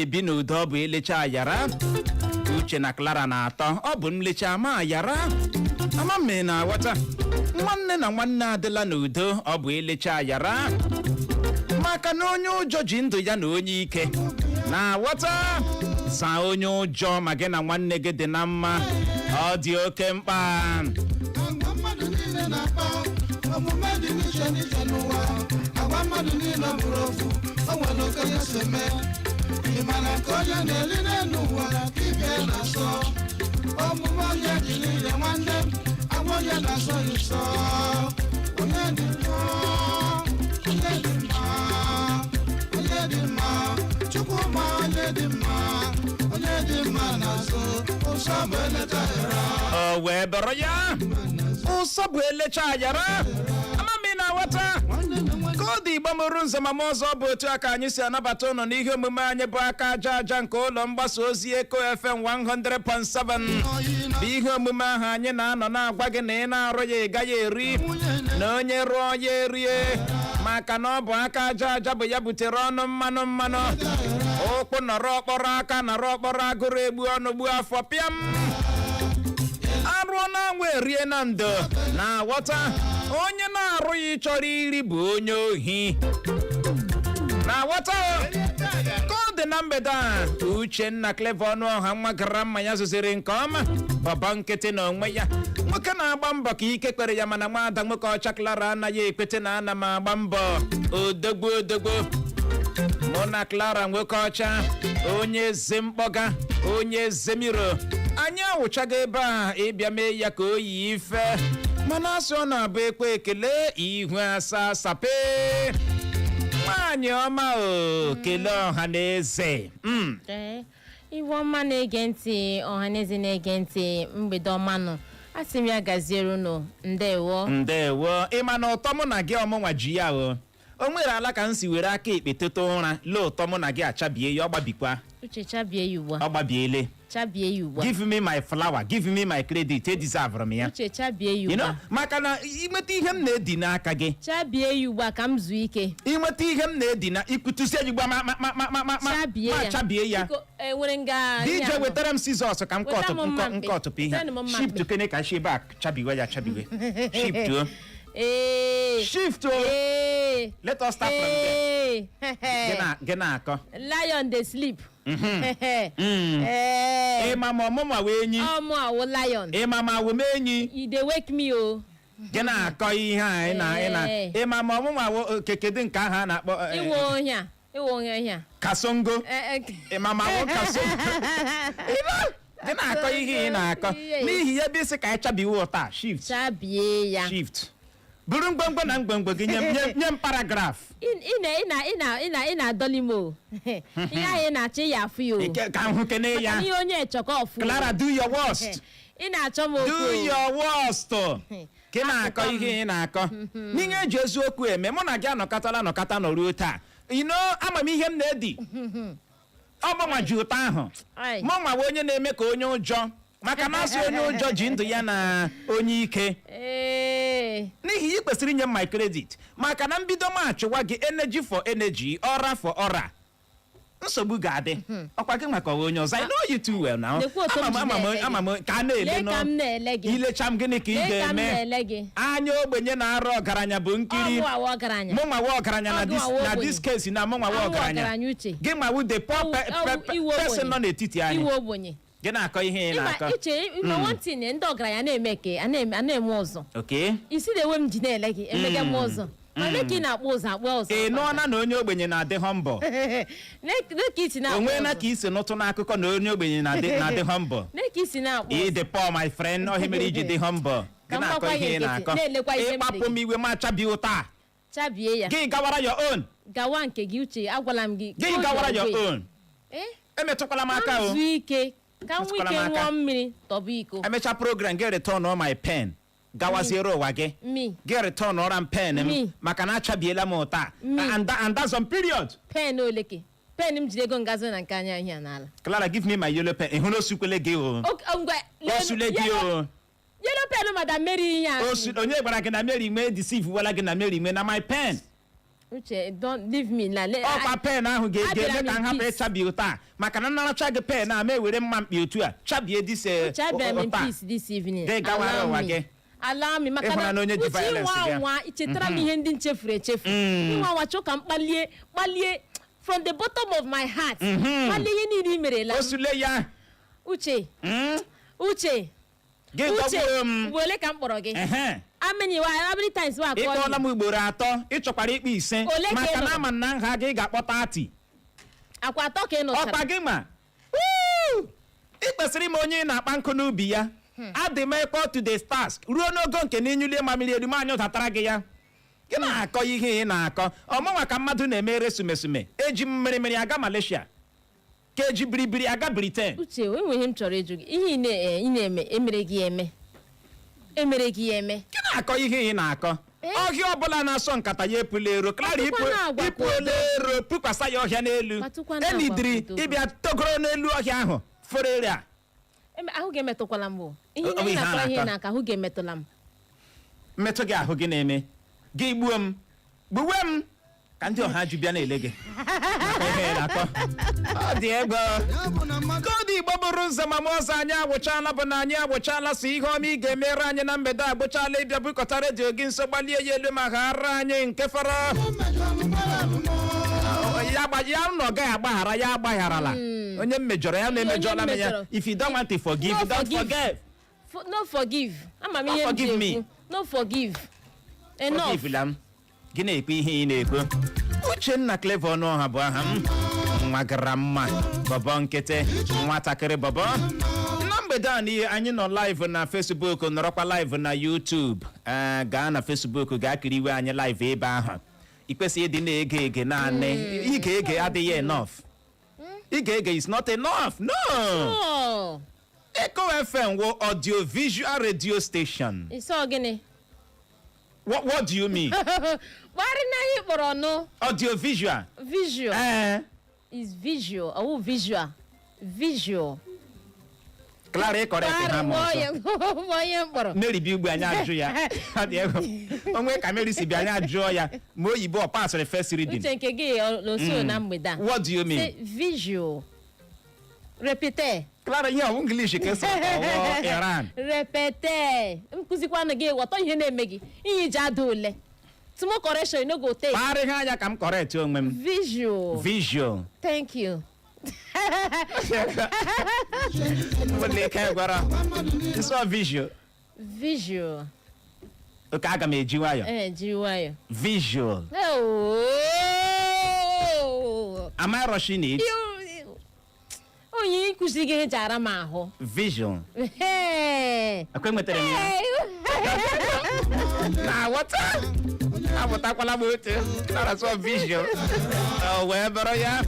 Ebi n'udo, ọ bụ elecha ayara. Uche na Clara na-atọ, ọ bụ nlecha ama ayara. Ama mme na-aghọta, nwanne na nwanne adịla n'udo, ọ bụ elecha ayara, maka na onye ụjọ ji ndụ ya na onye ike na-aghọta. Zaa onye ụjọ, ma gị na nwanne gị dị na mma, ọ dị oke mkpa. Agwa mmadụ niile na-akpa, omume dị n'iche n'iche n'ụwa. Agwa mmadụ niile bụrụ ofu, o nwere okenye si eme. Ị ma na nke onye na-eri n'elu ụwa ka ibe na-asọ. Omume onye dị niile, nwanne m, agwa onye na-asọ ya ụsọ. Onye dị mma, onye dị mma, onye dị mma, Chukwu ma onye dị mma, onye dị mma na-azụ ụsọ bụ eleta ghara. O wee bụrụ ya, ụsọ bụ elecha ayara. Ama m ị na-aghọta. Nwanne na nwanne. Ka ọ dị, Igbo mụrụ nze ma ọzọ, bụ otu a ka anyị si anabata ụnụ n'ihe omume anyị bụ Aka Aja Aja nke ụlọ mgbasa ozi Eko FM 100.7, bụ ihe omume ahụ anyị na-anọ na-agwa gị na ị na-arụ ya, ị gaghị eri, na onye rụọ ya erie, maka na ọ bụ aka aja aja bụ ya butere ọnụ mmanụ mmanụ, ụkwụ nọrọ ọkpọrọ, aka nọrọ ọkpọrọ, agụrụ egbu ọnụ gbuo afọ pịam, arụọ na anwụ erie na ndo na-aghọta. Onye na-arụghị chọrọ iri bụ onye ohi na-aghọta. Ka ọ dị na mgbede a, Uchenna Clever Ọnụọha, nwa gara mma ya zụziri nke ọma, bọbọ nkịtị na onwe ya, nwoke na-agba mbọ ka ike kwere ya, mana nwaada nwoke ọcha Clara anaghị ekwete na ana m agba mbọ. Odogbo, odogbo. Mụ na Clara nwoke ọcha, onye eze mkpọga, onye eze miro, anyị awụchago ebe a ịbịa mee ya ka o yi ife, mana asị ọ na-abụ ekwe ekele ihu asa sape. Nwaanyị ọma, o kelee ọha na eze. Ee, iwe ọma na-ege ntị, ọhaneze na-ege ntị, mgbede ọma nụ. Asị m ya gaziere unu, ndewo. Ndewo. Ịma na ụtọ mụ na gị ọmụnwa ji ya, o nwere ala ka m si were aka ekpe tete ụra, lee ụtọ mụ na gị achabie ya, ọ gbabikwa. Uche, chabie ya ugbu a. Ọ gbabiele. Chabie ya ugbu a. Give me my flower, give me my credit, e deserve m ya. Uche, chabie ya you ugbu know a. Maka na inweta ihe m na-edi n'aka gị, Chabie ya ugbu a ka m zuo ike. Inweta ihe m na-edi na ikwutusie ya ugbu a, ma ma ma ma ma ma Chabie ma ya. Chabie ya. Biko, enwere nga DJ, ihe anọ. Wetara m scissors ka m Weta kọtụ m mma mkpi. nkọtụpụ ihe. Wetanụ m mma Shift mkpi. kene ka shi ebe a chabiwe ya, chabiwe, shift o. Ee. Shift o. Ee. Let us start from there. Ee. Gị na-akọ. Lion dey sleep. Ee. Ịma ma ọmụma wee enyi. Ọmụ awụ lion. Ịma ma awụ m enyi. You dey wake me o. Gị na-akọ ihe a ị na Ee. ịma ma ọmụma wụ kekedu nke ahụ a na-akpọ Iwe onye a, iwe onye ihe a. Kasongo. Eh, eh. Ịma ma awụ kasongo. Gị na-akọ ihe ị na-akọ. N'ihi ya ebe isi ka anyị chabiwe ụta, shift. Chabie ya. Shift, buru mgbomgbo na mgbomgbo gị, nye m paragraph. Ị na ị na ị na ị na ị na-adọli m o. Ihe ahụ ị na-achọ ya afụ ya o. Ka m hụ kene Maka ya. na ihe onye chọkọ ọfụ. Clara, do your worst. Ị na-achọ m okwu Do o. your worst. Ka ị na-akọ Akụkọ m. ihe ị na-akọ n'ihe eji eziokwu eme, mụ na gị anọkọtala anọkọta nọruo taa. Ama m ihe m na-edi, ọ mụnwa ji ụtọ ahụ. Ai. Mụ nwa onye na-eme ka onye ụjọ, maka na asị onye ụjọ ji ndụ ya na onye ike. Ee. N'ihi ị kwesịrị inye m my credit, maka na mbido m achụwa gị energy for energy, ọra for ọra, nsogbu ga-adị. Ọkwa gị maka ọwa onye ọzọ. I know you too well now. Lekwa otu m Ama m ji ama m na-ele gị. ama m ka a na-ele Lee nọ. ka m na-ele gị. Ilecha m, gịnị ka ị Lee ka m ga-eme? na-ele gị. Anya ogbenye na-arụ ọgaranya bụ Ọ nkiri. mụ awa ọgaranya. Mụ nwawa ọgaranya na Ọ gị this nwawa na ogbenye. this case na mụ nwawa Awụ ọgaranya. ọgaranya, Uche. Gị nwawu the poor Iwe person ogbenye. nọ n'etiti anyị. Iwe ogbenye. Gị na-akọ ihe ị Ịma na-akọ. Uche, ịma one thing, ndị ọgaranya na-eme ka a na-eme ụzọ. Isi na-ewe m ji na-ele gị emega m ụzọ, ma mee ka ị na-akpụ ụzọ, akpụ ụzọ. Ị nụọna na onye ogbenye na-adị humble? Lee ka isi O na-akpụ nweela ụzọ. ka isi nụtụ n'akụkọ na onye ogbenye na-adị humble? Lee ka isi na-akpụ ụzọ. Ị dị poor, my friend, ọhịa mere iji dị humble. Ka Gị m na-akọ gbakwa ihe ya ị nkịtị, na-akọ. na-elekwa ihe m Ịkpapụ dị m iwe, ma chabi ụta. Chabie ya. Gị gawara your own. Gawa nke gị, Uche, agwala m gị. Gị Go gawara your your way. own. Eh? Emetụkwala m Ka aka m o. zuo ike, ka m nwee Emetụkwala ike m aka. ṅụọ mmiri tọbụ iko. Emechaa program, gị return all my pen, gawaziere ụwa gị. Mi. Gị return ọra m pen m. Me. Maka na achabiela m ụta. Me. And that's on period. Pen oleke pen m jiri ego ngazi na nke anya ahịa n'ala. Clara, give me my yellow pen. Ị hụrụ osukwele gị o. Ngwa. Osule gị o. Yellow pen Madam Mary ihe a. Osu onye gwara gị na Mary nwee deceive wela gị na Mary nwee na my pen. Uche, don't leave me na Ọkwa pen ahụ Abịara ga-eme m ka m in hapụ peace. ịchabi ụta, maka na nnaracha gị pen a, ma ewere mma mkpi otu a chabie dise. Uche, abịara m in ụta. peace this evening. Gị gawara Allow ụwa me. gị. Allow me, maka Ịhụra na onye ji Uche, violence ịnwa gị. anwa ichetara m ihe ndị m chefuru echefu. Ịnwa anwa chọ ka m kpalie, kpalie from the bottom of my heart, kpalie ihe niile i merela m. Osule ya. Uche, Uche, Gị Uche, dọgbuo m. Ugboro ole ka m kpọrọ gị? Ehe. How many times wa akpọ Ịkpọọla gị? m ugboro 3, ị chọkwara ịkpọ 5. Ole ka ị Maka na nụrụ? ama na nha gị ga-akpọ 30. Akwa atọ ka ị nụchara. Ọkpa gị ma. Woo! Ị kwesịrị ime onye ị na-akpa nkụ n'ubi ya. Adị m equal to the task ruo n'ogo nke na ịnyụlie mamiri elu m anyụ datara gị ya. Gị na-akọ ihe ị na-akọ ọmụnwa ka mmadụ na-eme resumesume eji m mmiri aga Malaysia, ka eji biribiri aga Britain. Uche, o nwere ihe m chọrọ ịjụ gị. Ihe ị na-eme, emere gị ya eme, emere gị ya eme? Gị na-akọ ihe ị na-akọ. Ọhịa ọbụla na-asọ nkata ya epula ero. Clara, Kpatụkwa na agwa. ipuola ero, pukwasa ya ọhịa n'elu. Kpatụkwa na agwa. Enidiri Kwudo. ịbịa togoro n'elu ọhịa ahụ fere ere a. Ahụ ga-emetụkwala m bụ ihe Ọ bụ ị ihe a na-akọ, ihe na-akọ. na-aka ahụ ga-emetụla m. Mmetụ gị ahụ gị na-eme gị gbuo m, gbuwe m, ka ndị ọha ju bịa na-ele gị maka ihe ị na-akọ. Ọ dị ego. Ya bụ na mmadụ Koodu Igbo bụrụ nze ma mụ ọzọ, anyị agwụchala, bụ na anyị agwụchala. Si ihe ọma ị ga-emere anyị na mgbede agbụchala. Ịbịa bukọta redio gị nso, gbalie ya elu ma ghara anyị nke fọrọ. Mmejọ mgbara alụmọ. Ya gba ya na ọ gaghị agbaghara ya, agbagharala onye m mejọrọ ya na emejọla m ya. mejọrọ. If you don't want to forgive, No don't forgive. forgive. No forgive. Ama m ihe m ji Forgive me. ekwu. No forgive, enough. Forgive la m. Gị na-ekwu ihe ị na-ekwu. Uchenna Clever Ọnụọha bụ aha m. Nwa gara mma bọbọ nkịtị, nwatakịrị bọbọ. Na mgbede a n'ihe anyị nọ live na Facebook, nọrọkwa live na YouTube. Ee, gaa na Facebook gaa kiriwe anyị live ebe ahụ. Ị kwesịghị ịdị na-ege ege naanị. Ige ege adịghị enough. Ige ege is not enough, no. Oh, Echo FM wo audio visual radio station. Isi ọ gịnị? What do you mean? Gbarị na ihe kpọrọ nụ. Audio visual. Visual. Ee. Is visual, ọwụ visual, visual. Clara, ịcorrect ha ma Kpọọ ọzọ. ya, kpọọ ihe m kpọrọ. Mary bi ugbu anyị ajụ ya. Ọ dị egwu. Onwe ka Mary si bịa, anyị ajụọ ya ma oyibo ọ pasịrị first reading. Uche, nke gị n'oso na mgbede a. What do you mean? Say visual, repete. Clara, ihe ọ bụ English ka esi ọwọ Iran? Repete, nkụzikwanụ gị ghọta ihe na-eme gị, ihe iji ada ule. Small correction you no go take. Kpagharị ha anya ka m correct onwe m. Visual. Visual. Thank you. Nwere ike gwara nsọ visual. Visual. Oke, aga m eji nwayọ. Ee, jiri nwayọ. Visual. Oh! Am I rushing it? Onye ịkụziri gị ihe ji ara m ahụ. Visual. Hey! Ekwe nwetara m ya. Hey! Na ghọta, apụtakwala m otu nara sọ visual. O wee bụrụ ya,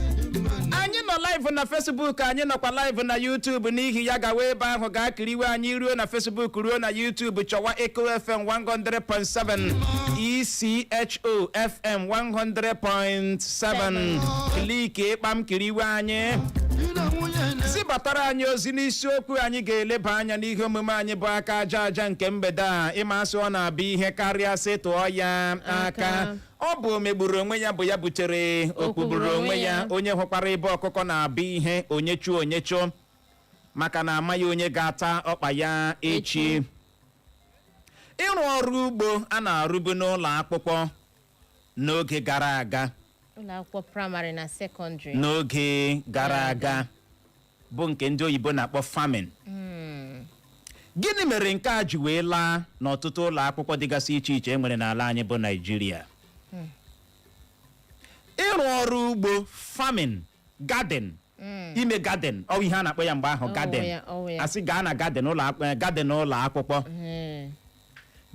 anyị nọ live na Facebook, anyị nọkwa live na YouTube. N'ihi ya, gawa ebe ahụ gaa kiriwe anyị. Ruo na Facebook, ruo na YouTube, chọwa Echo FM 100.7, ECHO FM 100.7. Click ịkpam, kiriwe anyị. Di na nwunye na Zibatara anyị ozi n'isiokwu anyị ga-eleba anya n'ihe omume anyị bụ aka aja aja nke mgbede a. Ịma asị ọ na-abịa ihe karịa sị tụọ ya aka. Aka. Ọ bụ omegburu onwe ya bụ ya butere okpugburu onwe ya. Onye hụkwara ebe ọkụkọ na-abịa ihe, onye chụọ, onye chụọ, maka na amaghị onye ga-ata ọkpa ya echi. Ịrụ ọrụ ugbo a na-arụbu n'ụlọ akwụkwọ n'oge gara aga, Ụlọ akwụkwọ praịmarị na sekọndịrị. N'oge gara aga, bụ nke ndị oyibo na-akpọ farming, gịnị mere nke a ji wee laa n'ọtụtụ ụlọ akwụkwọ dịgasị iche iche e nwere n'ala anyị bụ Naijiria? Ịrụ ọrụ ugbo, farming, garden, ime garden, ọ bụ ihe a na-akpọ ya mgbe ahụ. Ọ Garden. ya, ọ ya. Asị gaa na garden ụlọ akwụkwọ, garden ụlọ akwụkwọ.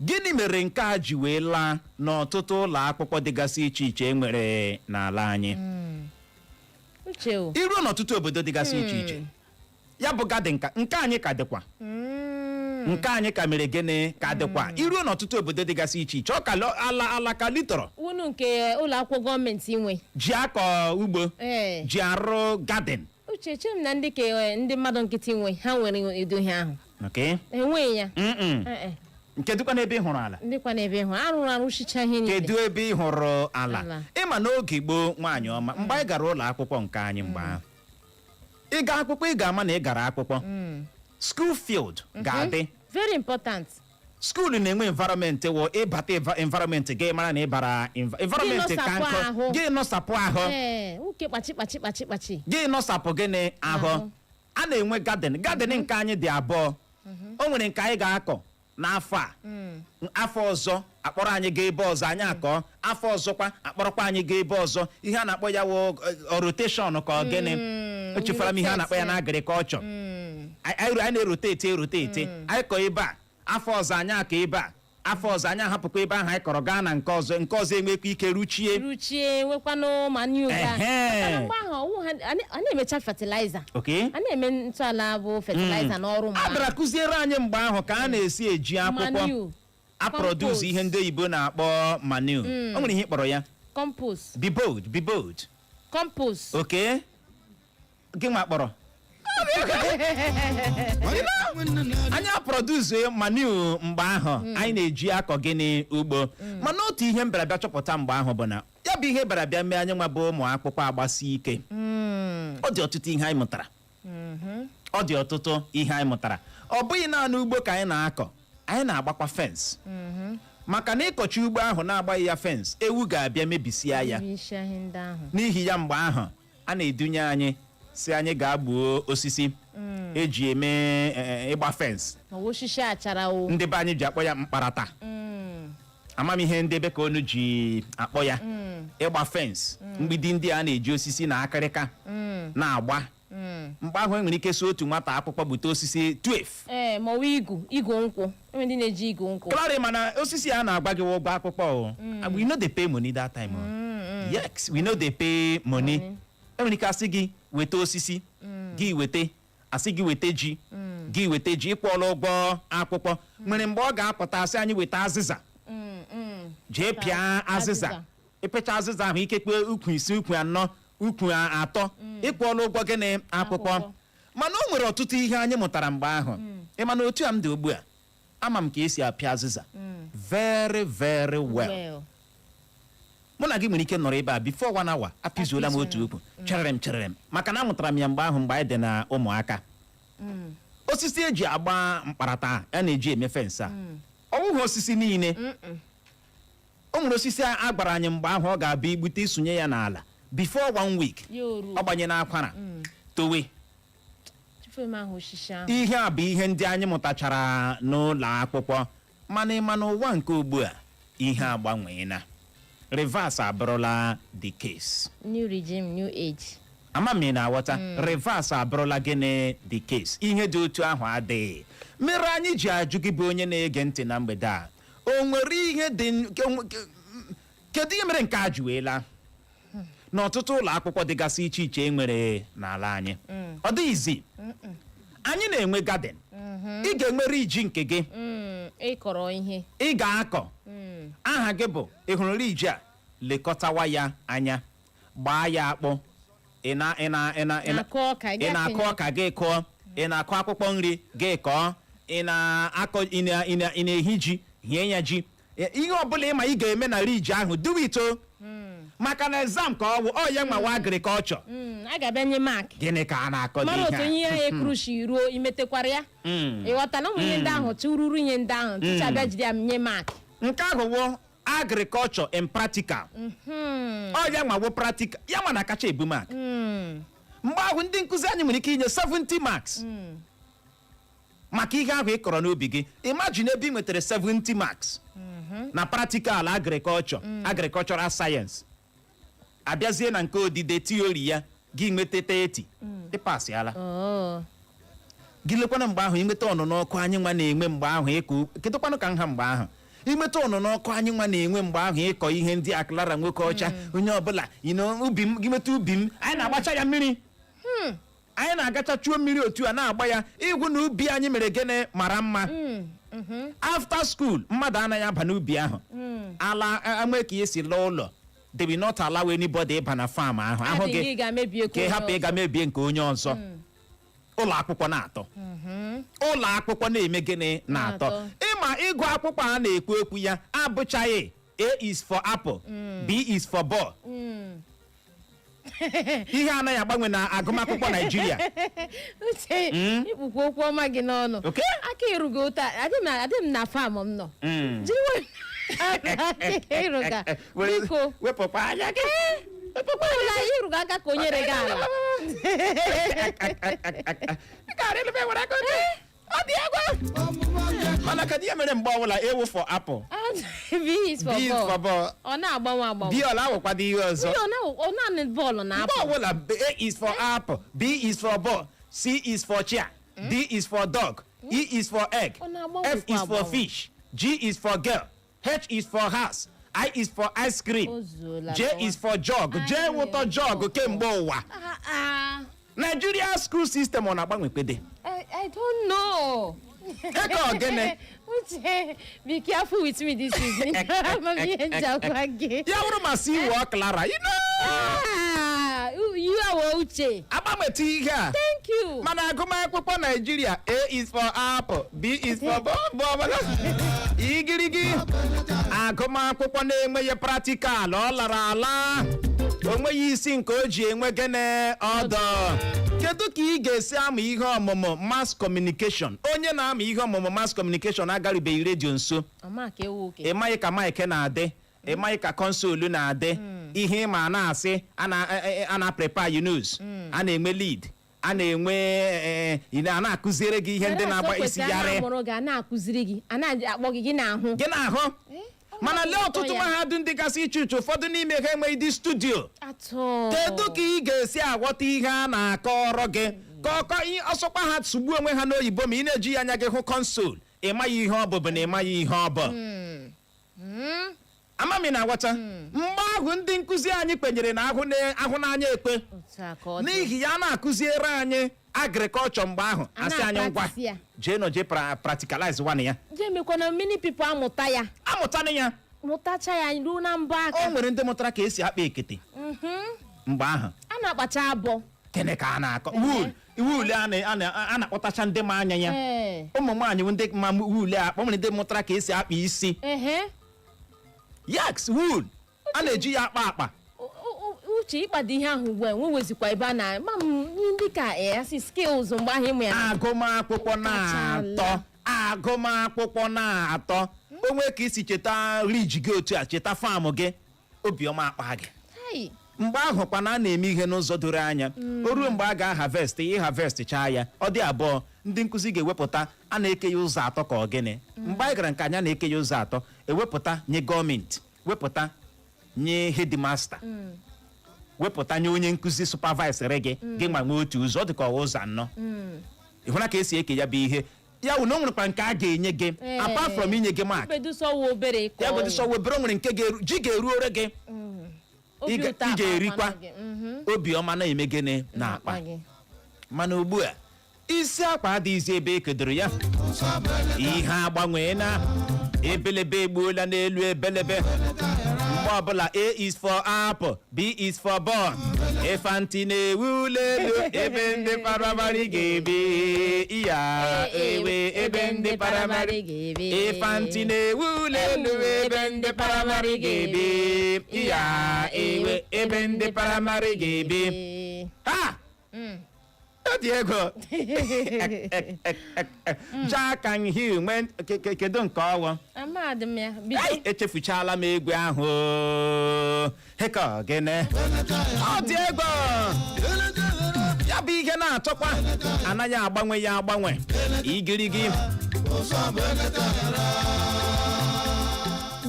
Gịnị mere nke a ji wee laa n'ọtụtụ ụlọ akwụkwọ dịgasị iche iche e nwere n'ala anyị? Uche o. Iruo n'ọtụtụ obodo dịgasị iche iche, ya bụ garden ka nke anyị ka dịkwa. Nke anyị ka mere gịnị ka dịkwa. Iruo n'ọtụtụ obodo dịgasị iche iche, ọ ka ala ala ka litọrọ. Unu nke ụlọ akwụkwọ gọọmenti nwe. Ji akọ ugbo. Ji arụ garden. Uche, che m na ndị ke ndị mmadụ nkịtị nwe, ha nwere edo ihe ahụ. Enweghị ya. Mm-mm. Ee. Kedụkwa n'ebe ị hụrụ ala? Ndịkwa n'ebe ịhụ arụrụ arụchicha ihe niile. Kedu ebe ị hụrụ ala? Ala. Ịma n'oge gboo, nwaanyị ọma, mgbe anyị gara ụlọ akwụkwọ nke anyị, mgbe ahụ ịga akwụkwọ, ị ga-ama na ị gara akwụkwọ, school field ga-adị. Very important. School na-enwe environment wụ ịbata environment gị mara na ịbara environment Gị ka nọsapụ nkụ. ahụ. Gị nọsapụ ahụ. Ee, nwoke, kpachi kpachi kpachi kpachi. Gị nọsapụ gịnị ahụ. Ahụ. A na-enwe garden. Garden nke anyị dị abụọ. O nwere nke anyị ga-akọ n'afọ a, afọ ọzọ akpọrọ anyị gaa ebe ọzọ, anyị akọ, afọ ọzọkwa akpọrọkwa anyị gaa ebe ọzọ. Ihe a na-akpọ ya wụ rotation ka ọ gịnị? Echefara m ihe a na-akpọ ya na agriculture. Anyị na-erotate erotate. Anyị kọ ebe a, afọ ọzọ anyị akọ ebe a, afọ ọzọ anyị ahapụkwa ebe ahụ anyị kọrọ gaa na nke ọzọ, nke ọzọ enwekwa ike ruchie. Ruchie, nwekwanụ manure ga. Maka na mgbe ahụ ọwụ ha a na-emecha fertilizer. A na-eme ntọala bụ fertilizer n'ọrụ mgbe A bịara ahụ. kụziere anyị mgbe ahụ ka a na-esi eji akwụkwọ Manure. aproduce Compost. ihe ndị oyibo na-akpọ manure. O nwere ihe ị kpọrọ ya. Compost. Be bold, be bold. Compost. Okay, gị nwa kpọrọ anyị aproduce manure mgbe ahụ anyị na-eji akọ gịnị? Ugbo. Mana otu ihe m bịara bịa chọpụta mgbe ahụ bụ na ya bụ ihe bịara bịa mee anyị nwa bụ ụmụ akwụkwọ agbasi ike. Ọ dị ọtụtụ ihe anyị mụtara, ọ dị ọtụtụ ihe anyị mụtara. Ọ bụghị naanị ugbo ka anyị na-akọ, anyị na-agbakwa fence, maka na ịkọchi ugbo ahụ na-agbaghị ya fence, ewu ga-abịa mebisia ya. Isi ahịa ndị ahụ. N'ihi ya, mgbe ahụ a na-edunye anyị si anyị gaa gbuo osisi eji eme ịgba fence. Ma ọ bụ osisi achara o. Ndị be anyị ji akpọ ya mkparata. Amamihe ndị be ka onu ji akpọ ya ịgba fence, mgbidi ndị a na-eji osisi na akịrịka na-agba. Mgbe ahụ enwere ike si otu nwata akwụkwọ gbute osisi 12. Ee, ma ọ bụ igu nkwụ. Enwere ndị na-eji igu nkwụ. Clarị, mana osisi a na-agba gị ụgwọ akwụkwọ o. We no dey pay money that time o. Yes, we no dey pay money. Enwere ike asị gị weta osisi, gị weta, asị gị weta ji, gị weta ji, ịkwụọla ụgwọ akwụkwọ. Nwere mgbe ọ ga-apụta asị anyị weta azịza, jee pịa azịza. Azịza. Ịpịcha azịza ahụ, ikekwe ukwu ise, ukwu anọ, ukwu atọ, ịkwụọla ụgwọ gịnị? Akwụkwọ. Akwụkwọ. Mana o nwere ọtụtụ ihe anyị mụtara mgbe ahụ. Ị ma na otu a m dị ugbu a, ama m ka esi apịa azịza very very well. Well. Mụ na gị nwere ike nọrọ ebe a, before one hour apịzuola m otu ukwu cherere m cherere m, maka na amụtara m ya mgbe ahụ, mgbe anyị dị na ụmụaka. Osisi eji agba mkparata a na-eji eme fence a, ọ bụghị osisi niile. O nwere osisi a gwara anyị mgbe ahụ, ọ ga-abụ igbute isonye ya n'ala, before one week Ya oruo. ọ gbanye n'akwara towe. Tupu m ahụ osisi ahụ. Ihe a bụ ihe ndị anyị mụtachara n'ụlọ akwụkwọ. Mana ịma n'ụwa nke ugbu a, ihe agbanweela, reverse abụrụla the case. New regime, new age. Ama m ị na-aghọta. Reverse abụrụla gịnị? The case. Ihe dị otu ahụ adịghị mere anyị ji ajụ gị bụ onye na-ege ntị na mgbede a, o nwere ihe dị kedu ihe mere nke a ji wee laa n'ọtụtụ ụlọ akwụkwọ dịgasị iche iche e nwere n'ala anyị? Ọ dịghịzi. Anyị na-enwe garden, ị ga-enwere iji nke gị. Ịkọrọ ihe. Ị ga-akọ aha gị bụ ị hụrụ iji a, lekọtawa ya anya, gbaa ya akpụ. Ị na ị na ị na ị na Na-akụ ọka, ị ị na-akụ ga-akenye. ọka, gị kụọ. Ị na-akụ akwụkwọ nri, gị kọọ. Ị na-akọ, ị na-ehi ji, hie ya ji. Ihe ọbụla ị ma ị ga-eme na riji ahụ, do it o, maka na exam ka ọ wụ, ọ ya nwawa agriculture. A ga-abịa nye mark. Gịnị ka a na-akọ dị Mara ihe otu a? ihe ahụ ekurushi ruo imetekwara ya. Ịghọta na ụmụ ihe ndị ahụ chụrụrụ ihe ndị ahụ tupu abịa jide ya nye mark. Nke ahụ wụ agriculture in practical. Ọ ya nwawo practical ya nwa na-akacha ebu mark. Mgbe ahụ ndị nkụzi anyị nwere ike inye 70 marks maka ihe ahụ ị kọrọ n'ubi gị. Imagine ebe ị nwetara 70 marks na practical agriculture, agricultural science, abịazie na nke odide theory ya, gị nweta 30, ịpasịala. Oh. Gị lekwana mgbe ahụ inweta ọnụnọ ọkụ anyị nwa na-enwe mgbe ahụ ịkọ, kedụkwanụ ka nha mgbe ahụ inweta ọnụnọ ọkụ anyị nwa na-enwe mgbe ahụ ịkọ ihe ndị a. Clara nwoke ọcha, onye ọbụla ubi m, gị nweta ubi m, anyị na-agbacha ya mmiri, anyị na-agacha chuo mmiri otu a na-agba ya ịgwụ na ubi anyị mere gịnị? Mara mma. After school, mmadụ anaghị aba n'ubi ahụ. Ala enwe ka esi lụọ ụlọ, they will not allow anybody ịba na farm ahụ ahụ Adịghị gị ga-emebi ka ị hapụ ịga mebie nke onye ọzọ. Ụlọ akwụkwọ na-atọ, ụlọ akwụkwọ na-eme gịnị? Na-atọ. Na-atọ. Ịma ịgụ akwụkwọ a na-ekwu okwu ya abụchaghị A is for apple, B is for ball. Ihe anaghị agbanwe na agụmakwụkwọ Naijiria. Uche, ikpukwa okwu ọma gị n'ọnụ. Aka erugo ụta adị m na farm m nọ. Jiri aka ịrụga, biko. Wepụkwa anya gị. Ụlọ ịrụga aka ka o nyere gị ala. Ọ dị egwu. Mana kedu ihe mere mgbe ọbụla A for apple, B is for B is for ball. ball? Ọ na-agbanwe agbanwe. B ọla awụkwado ihe ọzọ. Ọ naanị bọọlụ na Mgbe apple. ọbụla A is for apple, B is for ball, C is for chair, D is for dog, E is for egg, Ọ na-agbanwekwa F is for agbanwe. fish, G is for girl, H is for house, I is for ice cream, O zuola. J Gawa. is for jug. J wụtọ jug kemgbe ụwa. Ah, ah. Nigeria school system, ọ na-agbanwe kwede? I don't know. Eke ogene. Uche, be careful with me this evening. Amamihe njakwa gị. Ya bụrụ ma si wụọ Clara, you know. Ah, you are Uche. Agbanweta ihe a. Thank you. Mana agụmakwụkwọ Naijiria, A is for apple, B is for ball, ball, igirigi. Agụmakwụkwọ na-enweghị practical, ọ lara ala, o nweghị isi nke o ji enwe gịnị ọdọ. Kedu ka ị ga-esi amụ ihe ọmụmụ mass communication? Onye na-amụ ihe ọmụmụ mass communication agarubeghị redio nso. Ọma ka ewu oke. Ị maghị ka mic na-adị, ị maghị ka console na-adị. Ihe ịma na-asị a na prepare you news, a na-enwe lead, a na-enwe a na-akụziere gị ihe ndị na-agba isi yarị. A na-amụrụ gị, a na-akụziri gị, a na-akpọ gị, gị na-ahụ. Gị na-ahụ. Ọ Mana lee na-atọ ọtụtụ ya. mahadum dịgasị iche iche, ụfọdụ n'ime ha enweghị dị studio. Atọ. Kedu ka ị ga-esi aghọta ihe a na-akọrọ gị ka ọkọ ihe ọsọkwa ha sugbuo onwe ha n'oyibo, ma ị na-eji ya anya gị hụ console, ị maghị ihe ọ bụ bụ na ị maghị ihe ọ bụ? Amami na-aghọta. Mgbe ahụ ndị nkụzi anyị kwenyere na ahụ ahụ n'anya ekwe. Otu a ka ọ dị. N'ihi ya, a na-akụziere anyị agriculture mgbe ahụ, A asị anyị ngwa, na-practice ya. Jee nọ jee practicalize one ya. Je mekwana many people amụta ya. Amụtanụ ya. Mụtacha ya ruo na mbọ O aka. nwere ndị mụtara ka esi akpa ekete mgbe ahụ. A na-akpacha abọ. Gịnị ka a na-akọ? Wool, wool a na-akpọtacha ndị ma anya ya. Ụmụ nwaanyị bụ ndị ma wool akpọ. Nwere ndị mụtara ka esi akpa isi. Yaks wool, a na-eji ya akpa akpa. Uche, ịkpado ihe ahụ ugbu a enwewezikwa ebe a na ma m ndị ka asị skills mgbe ahụ ịmụ ya. Agụmakwụkwọ na-atọ, agụmakwụkwọ na-atọ. Onwe ka isi cheta riji gị otu a, cheta farm gị, obiọma akpa gị. Hai. Mgbe ahụ kwa na a na-eme ihe n'ụzọ doro anya. O ruo mgbe a ga-harvest, ị harvest chaa ya, ọ dị abụọ ndị nkụzi ga-ewepụta. A na-eke ya ụzọ atọ ka ọ gịnị? Mgbe anyị gara nke anyị, a na-eke ya ụzọ atọ: ewepụta nye gọọmenti, wepụta nye headmaster, wepụta nye onye nkụzi supervisor gị. Gị ma nwee otu ụzọ, ọ dị ka ọwa ụzọ anọ. Ị hụla ka esi eke ya bụ ihe? Ya wụ na o nwerekwa nke a ga-enye gị apart from inye gị mark. Bedusọwa obere ka Ya bụ ọ wụ. sọ webere, o nwere nke ga-eru ji ga-eruore gị. Obi ụtọ ị ga-erikwa. akpa gị. Obiọma na-eme gịnị? Na-akpa. Akpa gị. Mana ugbu a, isi akwa adịghịzi ebe e kedoro ya. Ihe agbanweela, ebelebe egbuola n'elu ebelebe. Mgbe ọbụla A is for apple, B is for ball, ịfanti na-ewu ụlọ elu ebe ndị primary ga-ebi iya ewe, ebe ndị primary ga-ebi. Ịfanti na-ewu ụlọ elu ebe ndị primary ga-ebi iya ewe, ebe ndị primary ga-ebi. Ha, ọ dị ego. Jack and Hill nwee kedu nke ọwụ? Amadị m ya bido. Ai, echefuchala m egwu ahụ oo. Heka gịnị? Ọ dị ego. Ya bụ ihe na-atọkwa, anaghị agbanwe ya agbanwe. Igirigi.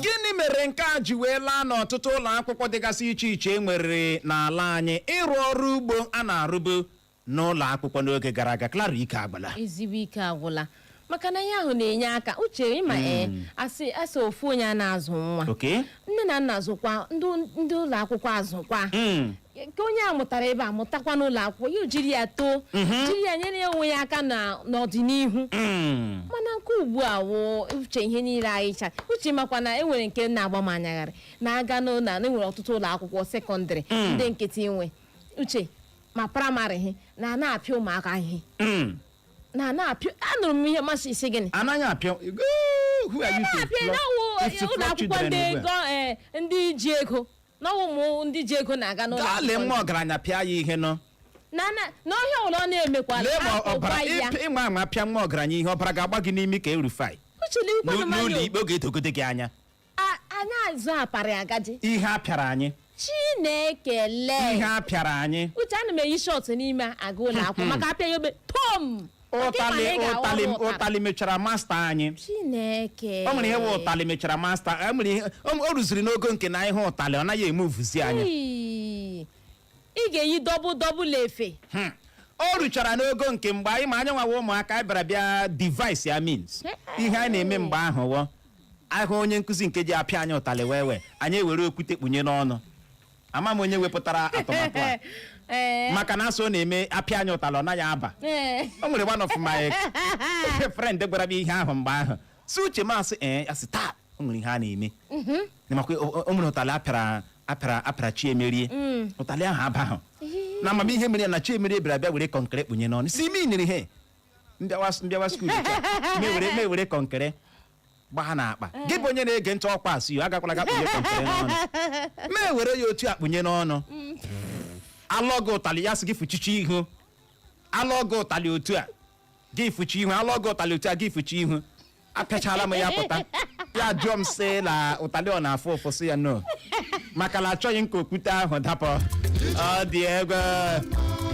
Gịnị mere nke a ji wee laa n'ọtụtụ ụlọ akwụkwọ dịgasị iche iche e nwere n'ala anyị, ịrụ ọrụ ugbo a na-arụbu n'ụlọ akwụkwọ n'oge gara aga? Clara, ike agbala. Ezigbo ike agwụla, maka na ihe ahụ na-enye aka. Uche, ịma ee, asị asị ofu onye a na-azụ nwa. Nne na nna azụkwa, ndị ụlọ akwụkwọ azụkwa. Nke onye a mụtara ebe a mụtakwa n'ụlọ akwụkwọ ya, o jiri ya too, jiri ya nyere ya onwe ya aka na n'ọdịnihu. Mana nke ugbu a wụ, uche, ihe niile anyị cha. Uche, makwa na enwere nke na-agba m anyagharị na-aga n'ụlọ na enwere ọtụtụ ụlọ akwụkwọ secondary ndị nkịtị nwe. Uche, Ma primary ha na na-apịa ụmụaka ihe, na na-apịa. Anụrụ m ihe masị isi gịnị? Anaghị apịa. Who are you to Na-apịa flog n'ọwụ ụlọ akwụkwọ ndị ndị ji ego, n'ọwụ ụmụ ndị ji ego na-aga n'ụlọ Gaa lee akwụkwọ. nwa ọgaranya pịa ya ihe nọ. Na ọhịa ụlọ ọ na-emekwala Lee ma ọbara akpụkwa ya. Ịma ama pịa nwa ọgaranya ihe, ọbara ga-agba gị n'imi ka erufai. Uchele ikwenụ. N'ụlọ ikpe, oge etogode gị anya. Anyị azụ aparị agadi. Ihe a pịara anyị. Chinekele. Ihe a pịara anyị. Uche, ana m eyi short n'ime aga ụlọ akwụkwọ maka apịa ya obe tom. Maka ịma na Ụtalị. ị ga-aghọrọ Ụtalị. ụtarị. Ụtalị mechara master anyị. Chineke. O nwere ihe wụ ụtalị mechara master. E nwere ihe o rụziri n'ogo nke na ihe ụtalị ọ naghị emuvuzi anyị. Ii. Ị ga-eyi double double efe. O ruchara n'ogo nke mgbe anyị ma anyị nwawa ụmụaka, anyị bịara bịa device ya means ihe anyị na-eme mgbe ahụ wọ ahụ onye nkụzi nke ji apịa anyị ụtalị wee wee anyị ewere okwute kpunye n'ọnụ. Ama m onye wepụtara atụmatụ a, maka na asọ ọ na-eme apịa anyị ụtalị ọ naghị aba. O nwere one of my friend gwara m ihe ahụ mgbe ahụ, si uche m asị ee, asị taa o nwere ihe a na-eme. Makwa o nwere ụtalị apịara apịara apịara Chiemerie, ụtalị ahụ abahụ na amamihe mere ya na Chiemerie bịara bịa were kọnkịrị kpunye n'ọnụ, si ime iniri he mbịawa mbịawa school mewere kọnkịrị gbaa n'akpa. Gị bụ onye na-ege ntị, ọkwa asị yo agakwala ga kpunye kọnkịrị n'ọnụ. Ma ewere ya otu a kpunye n'ọnụ, alọ gị ụtalị, ya sị gị fụchichi ihu. Alọ gị ụtalị otu a, gị fụchi ihu. Alọ gị ụtalị otu a, gị fụchi ihu. Apịachala m ya pụta, ya jụọ m sị na ụtalị ọ na-afụ ụfụ, sị ya no, maka na achọghị m ka okwute ahụ dapụ. Ọ dị egwu.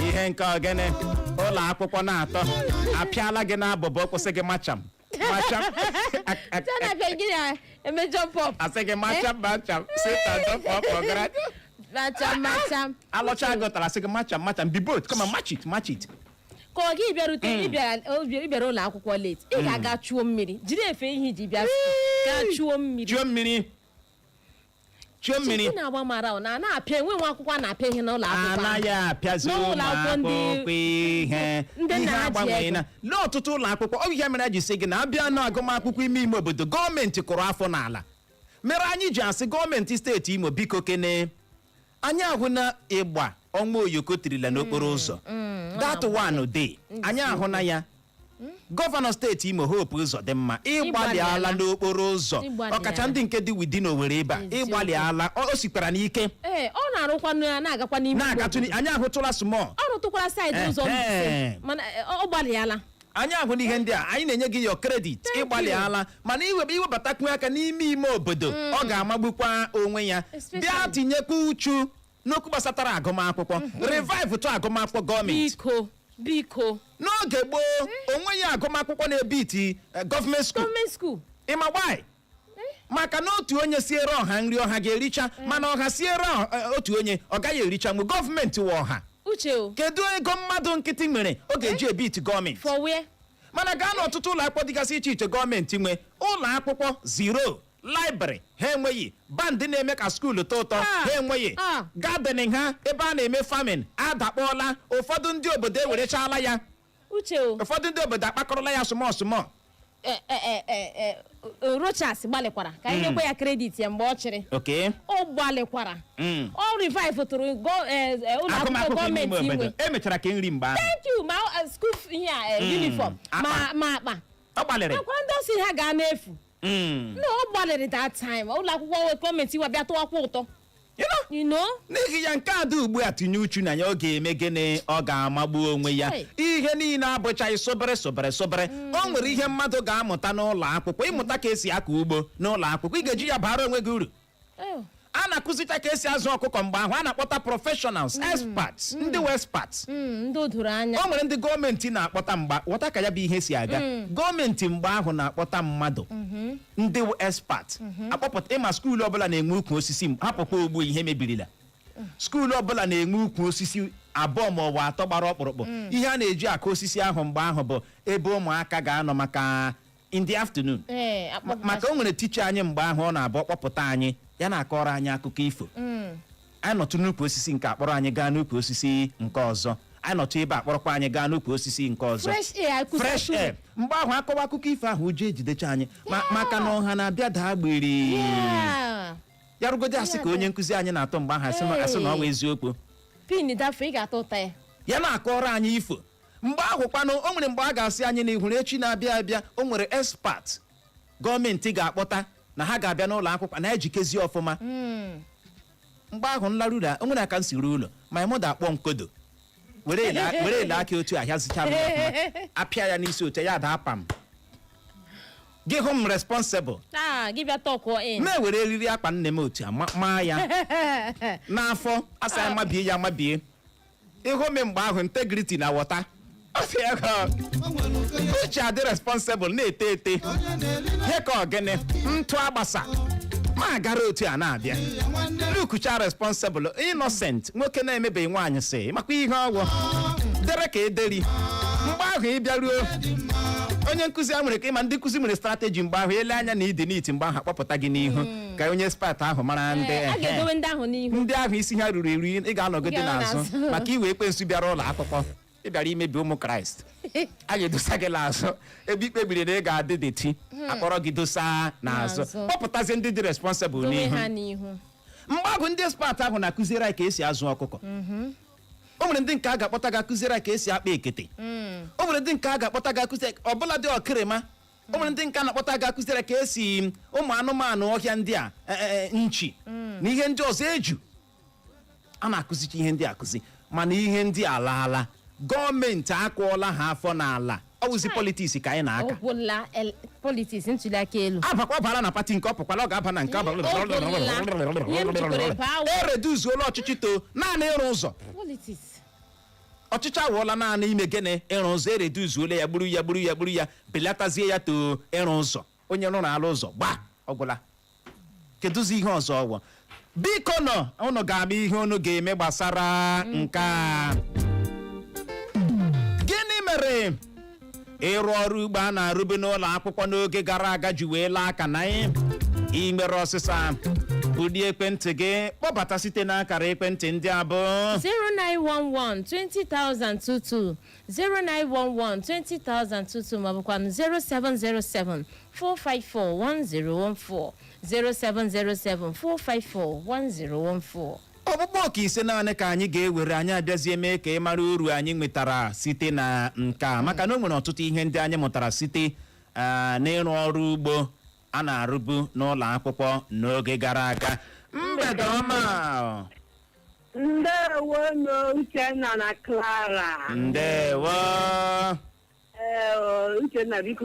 Ihe nke ogene ụlọ akwụkwọ na-atọ apịala gị n'abụbọ, kwụsị gị macham macham. Na-abịa gị na-eme jump up. Asị gị macham macham sita. Macham macham. Alọcha gị ụtara, sị gị macham macham, be bold, come on, match it, match it. Ka ọ gị bịarute, ịbịara ụlọ akwụkwọ late, ị ga-aga chuo mmiri, jiri efe ihe iji bịa gaa chuo mmiri. Chuo mmiri, chuo mmiri. Chukwu na-agba mara ọ na na-apịa enwe nwa akwụkwọ a na-apịa ihe n'ụlọ akwụkwọ ahụ. Anaghị apịazi N'ụlọ ụmụ akwụkwọ akwụkwọ ihe. Ndị ihe nna ha ji agbanweghị ego. Na lee ọtụtụ ụlọ akwụkwọ ọ bụ ihe mere a ji sị gị na abịa na agụmakwụkwọ ime ime obodo, gọọmenti kụrụ afọ n'ala. Mere anyị ji asị gọọmenti steeti Imo, biko kene anyị ahụ na ịgba ọnwa oyoko tirila n'okporo ụzọ, that one day anyị ahụ na ya. Gọvanọ steeti Imo, Hope Uzodimma, ịgbalịala Ịgbalịala. n'okporo ụzọ, Ịgbalịala. ọkacha ndị nke dị within Owerri ebe a. Ịgbalịala, o sikwara n'ike. Ee, ọ na-arụkwa ya na-agakwa n'ime Na-agatụ obodo. anyị ahụtụla small. Ọ rụtụkwara side ụzọ Mbaise, mana ọ gbalịala. Anyị ahụ n'ihe ndị a, anyị na-enye gị your credit. Thank you. Ịgbalịala, mana iwebatakwu aka n'ime ime obodo, ọ ga-amagbukwa onwe ya. Especially. Bịa tinyekwa uchu n'okwu gbasatara agụmakwụkwọ, revive tụ agụmakwụkwọ gọọmenti. Biko, biko. N'oge gboo, onweghị agụmakwụkwọ na-ebiti gọọmenti school. Gọọmenti school. Ịma why? Maka na otu onye siere ọha nri, ọha ga-ericha, mana ọha siere otu onye, ọ gaghị ericha. Mgbe gọọmenti wụ ọha. Uche o. Kedu ego mmadụ nkịtị nwere ọ ga-eji ebiti gọọmenti? For where? Mana gaa n'ọtụtụ ụlọ akwụkwọ dịgasị iche iche gọọmenti nwe, ụlọ akwụkwọ zero, library ha enweghị, band na-eme ka school tọ ụtọ ha enweghị, gardening ha ebe a na-eme farming adakpọọla, ụfọdụ ndị obodo ewerechala ya. Uche o. Ụfọdụ ndị obodo akpakọrọla ya small small. Rochas gbalịkwara, ka anyị nyekwa ya credit ya mgbe ọ chịrị. Ọ gbalịkwara. Ọ revive tụrụ ụlọ akwụkwọ Agụmakwụkwọ n'ime gọọmenti obodo inwe. Emechara ka nri mgbe ahụ. Thank you. Ma school ihe a, uniform. Akpa. Ma akpa. Ọ gbalịrị. Akwa ndị osi ha gaa n'efu. No, ọ gbalịrị that time ụlọ akwụkwọ gọọmenti iwe bịa tụwakwa ụtọ. You know? You know? N'ihi ya, nke a dị ugbu a, tinye uchu na ya, ọ ga-eme gịnị? Ọ ga-amagbu onwe ya. Hey. Ihe niile abụchaghị sobere sobere sobere. O nwere ihe mmadụ ga-amụta n'ụlọ akwụkwọ. Ịmụta ka esi akọ ugbo n'ụlọ akwụkwọ, ị ga-eji ya bara onwe gị uru. Oh. A na-akụzicha ka esi azụ ọkụkọ mgbe ahụ, a na-akpọta professionals, experts, ndị wụ experts. Ndị o doro anya. O nwere ndị gọọmenti na-akpọta mgba ghọta ka ya bụ ihe si aga. Gọọmenti mgbe ahụ na-akpọta mmadụ ndị wụ expert akpọpụta. Ịma school ọbụla na-enwe ukwu osisi, hapụkwa ogbu ihe mebirila, school ọbụla na-enwe ukwu osisi abụọ ma ọ bụ atọ gbara ọkpụrụkpụ. Ihe a na-eji akụ osisi ahụ mgbe ahụ bụ ebe ụmụaka ga-anọ maka in the afternoon. Ee. Maka o nwere teacher anyị mgbe ahụ, ọ na-abụ kpọpụta anyị, ya na-akọrọ anyị akụkọ ifo. Anyị nọtụ n'ukwu osisi nke akpọrọ anyị gaa n'ukwu osisi nke ọzọ, anyị nọtụ ebe akpọrọkwa anyị gaa n'ukwu osisi nke ọzọ. Fresh air. Fresh air. Mgbe ahụ, akọwa akụkọ ifo ahụ, ụjọ ejidecha anyị. Maka na ọha na-abịa daa gbiri. Ya rugodi asị ka onye nkụzi anyị na-atọ mgbe ahụ asị na ọ bụ eziokwu. Pin dafe, ị ga-ata ụta ya. Ya na-akọrọ anyị ifo. Mgbe ahụ kwanụ, o nwere mgbe a ga-asị anyị na ihụrụ echi na-abịa abịa, o nwere expert gọọmenti ga-akpọta na ha ga-abịa n'ụlọ akwụkwọ na-ejikezi ọfụma. Mgbe ahụ nlarura, o nwere aka m si ruo ụlọ, my mother akpọ nkodo, were ele aka otu ahịa zicha m ya ọfụma, apịa ya n'isi otu ya daa pam. Gị hụ m responsible. Ah, gị bịa tọkụọ in. Ma ewere eriri akpa nne m otu a maa ya n'afọ, asa ya mabie ya mabie. Ịhụ m mgbe ahụ, integrity na wọta. Ọ sị ya ka O nwere okenye uche adị responsible na-ete ete. Onye na-eri na Ihe ka ogene ntụ agbasa ma gara otu a na-abịa. Ya nwanne. Lukucha responsible, innocent nwoke na-emebeghị nwaanyị, sị makwa ihe ọgwụ dere ka ederi. Mgbe ahụ ị bịaruo, onye nkụzi a nwere ka ịma ndị nkụzi nwere strategy. Mgbe ahụ ele anya na ịdị neat, mgbe ahụ akpọpụta gị n'ihu ka onye expert ahụ mara ndị Ee, a ga-edowe ndị ahụ n'ihu. Ndị ahụ isi ha ruru eru, ị ga-anọgide Ị ga-anọ n'azụ n'azụ. maka iwe ekwensu bịara ụlọ akwụkwọ, ị bịara imebi ụmụ Kraịst. A ga-edosa gị n'azụ ebe ikpebiri na ị ga-adị dirty, akpọrọ gị dosa n'azụ, N'azụ. kpọpụtazie ndị dị responsible Dowe n'ihu. ha n'ihu. Mgbe ahụ ndị expert ahụ na-akụziere anyị ka esi azụ ọkụkọ. O nwere ndị nke a ga-akpọta ga-akụziere anyị ka esi akpa ekete. O nwere ndị nke a ga-akpọta ga-akụzi ọbụla dị ọkịrịma. O nwere ndị nke a na-akpọta ga-akụziere ka esi ụmụ anụmanụ ọhịa ndị a, nchi na ihe ndị ọzọ eju a na-akụzicha ihe ndị akụzi. Mana ihe ndị alaala, gọọmenti akụọla ha afọ n'ala. Ọ bụzi politics ka anyị na-aka. Ọgwụla politics, ntuli aka elu. Abakwa bara na party nke ọ pụkwala, ọ ga-aba na nke ọ Ọ gwụla. Ihe m jikwara baa ụwa. Ereduzuola ọchịchị to naanị ịrụ ụzọ. Politics. Ọchịchị awụọla naanị ime gịnị? Ịrụ ụzọ. Ereduzuola ya, gburu ya, gburu ya, gburu ya, belatazie ya to ịrụ ụzọ. Onye rụrụ ala ụzọ gba ọgwụla. Kedụzi ihe ọzọ ọgwụ? Biko nọ, unu ga-ama ihe unu ga-eme gbasara nke a. Gịnị mere ịrụ ọrụ ugbo a na-arụbu n'ụlọ akwụkwọ n'oge gara aga ji wee laa aka na ị mere ọsịsa? Ụdị ekwentị gị kpọbata site n'akara ekwentị ndị abụọ: 0911 20022, 0911 20022, maọbụkwanụ 0707 454 1014, 0707 454 1014. Ọkpụkpọ oku ise naanị ka anyị ga-ewere. Anyị abịazie mee ka ị mara uru anyị nwetara site na nke a, maka na o nwere ọtụtụ ihe ndị anyị mụtara site n'ịrụ ọrụ ugbo a na-arụbu n'ụlọ akwụkwọ n'oge gara aga. Mgbede ọma. Ndewo no, Uchenna na Clara. Ndewo. Ee, o, Uchenna, biko,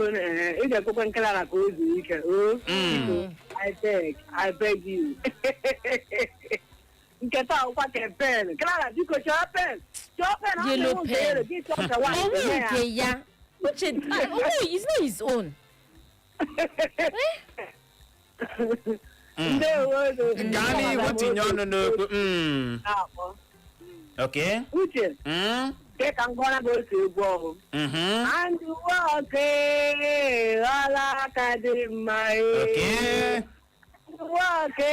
ị ga-ekwekwe Clara ka o zuo ike. O biko, I beg, I beg you. Nke taa ọkwa ke pen. Clara, biko, chọọ pen. Chọọ pen. Ọ Yellow na-enwe nke pen. yellow, gị chọọ nke white, Onwe nye ya. nke ya, Uche, onwe is not his own. Ndewo no. Gaa n'ihu, tinye ọnụ n'okwu. Na-akpọ. Okay. Uche, nke ka m gụọra gị otu egwu ọhụụ. Andị nwoke ọla aka dị mma ee. Nwoke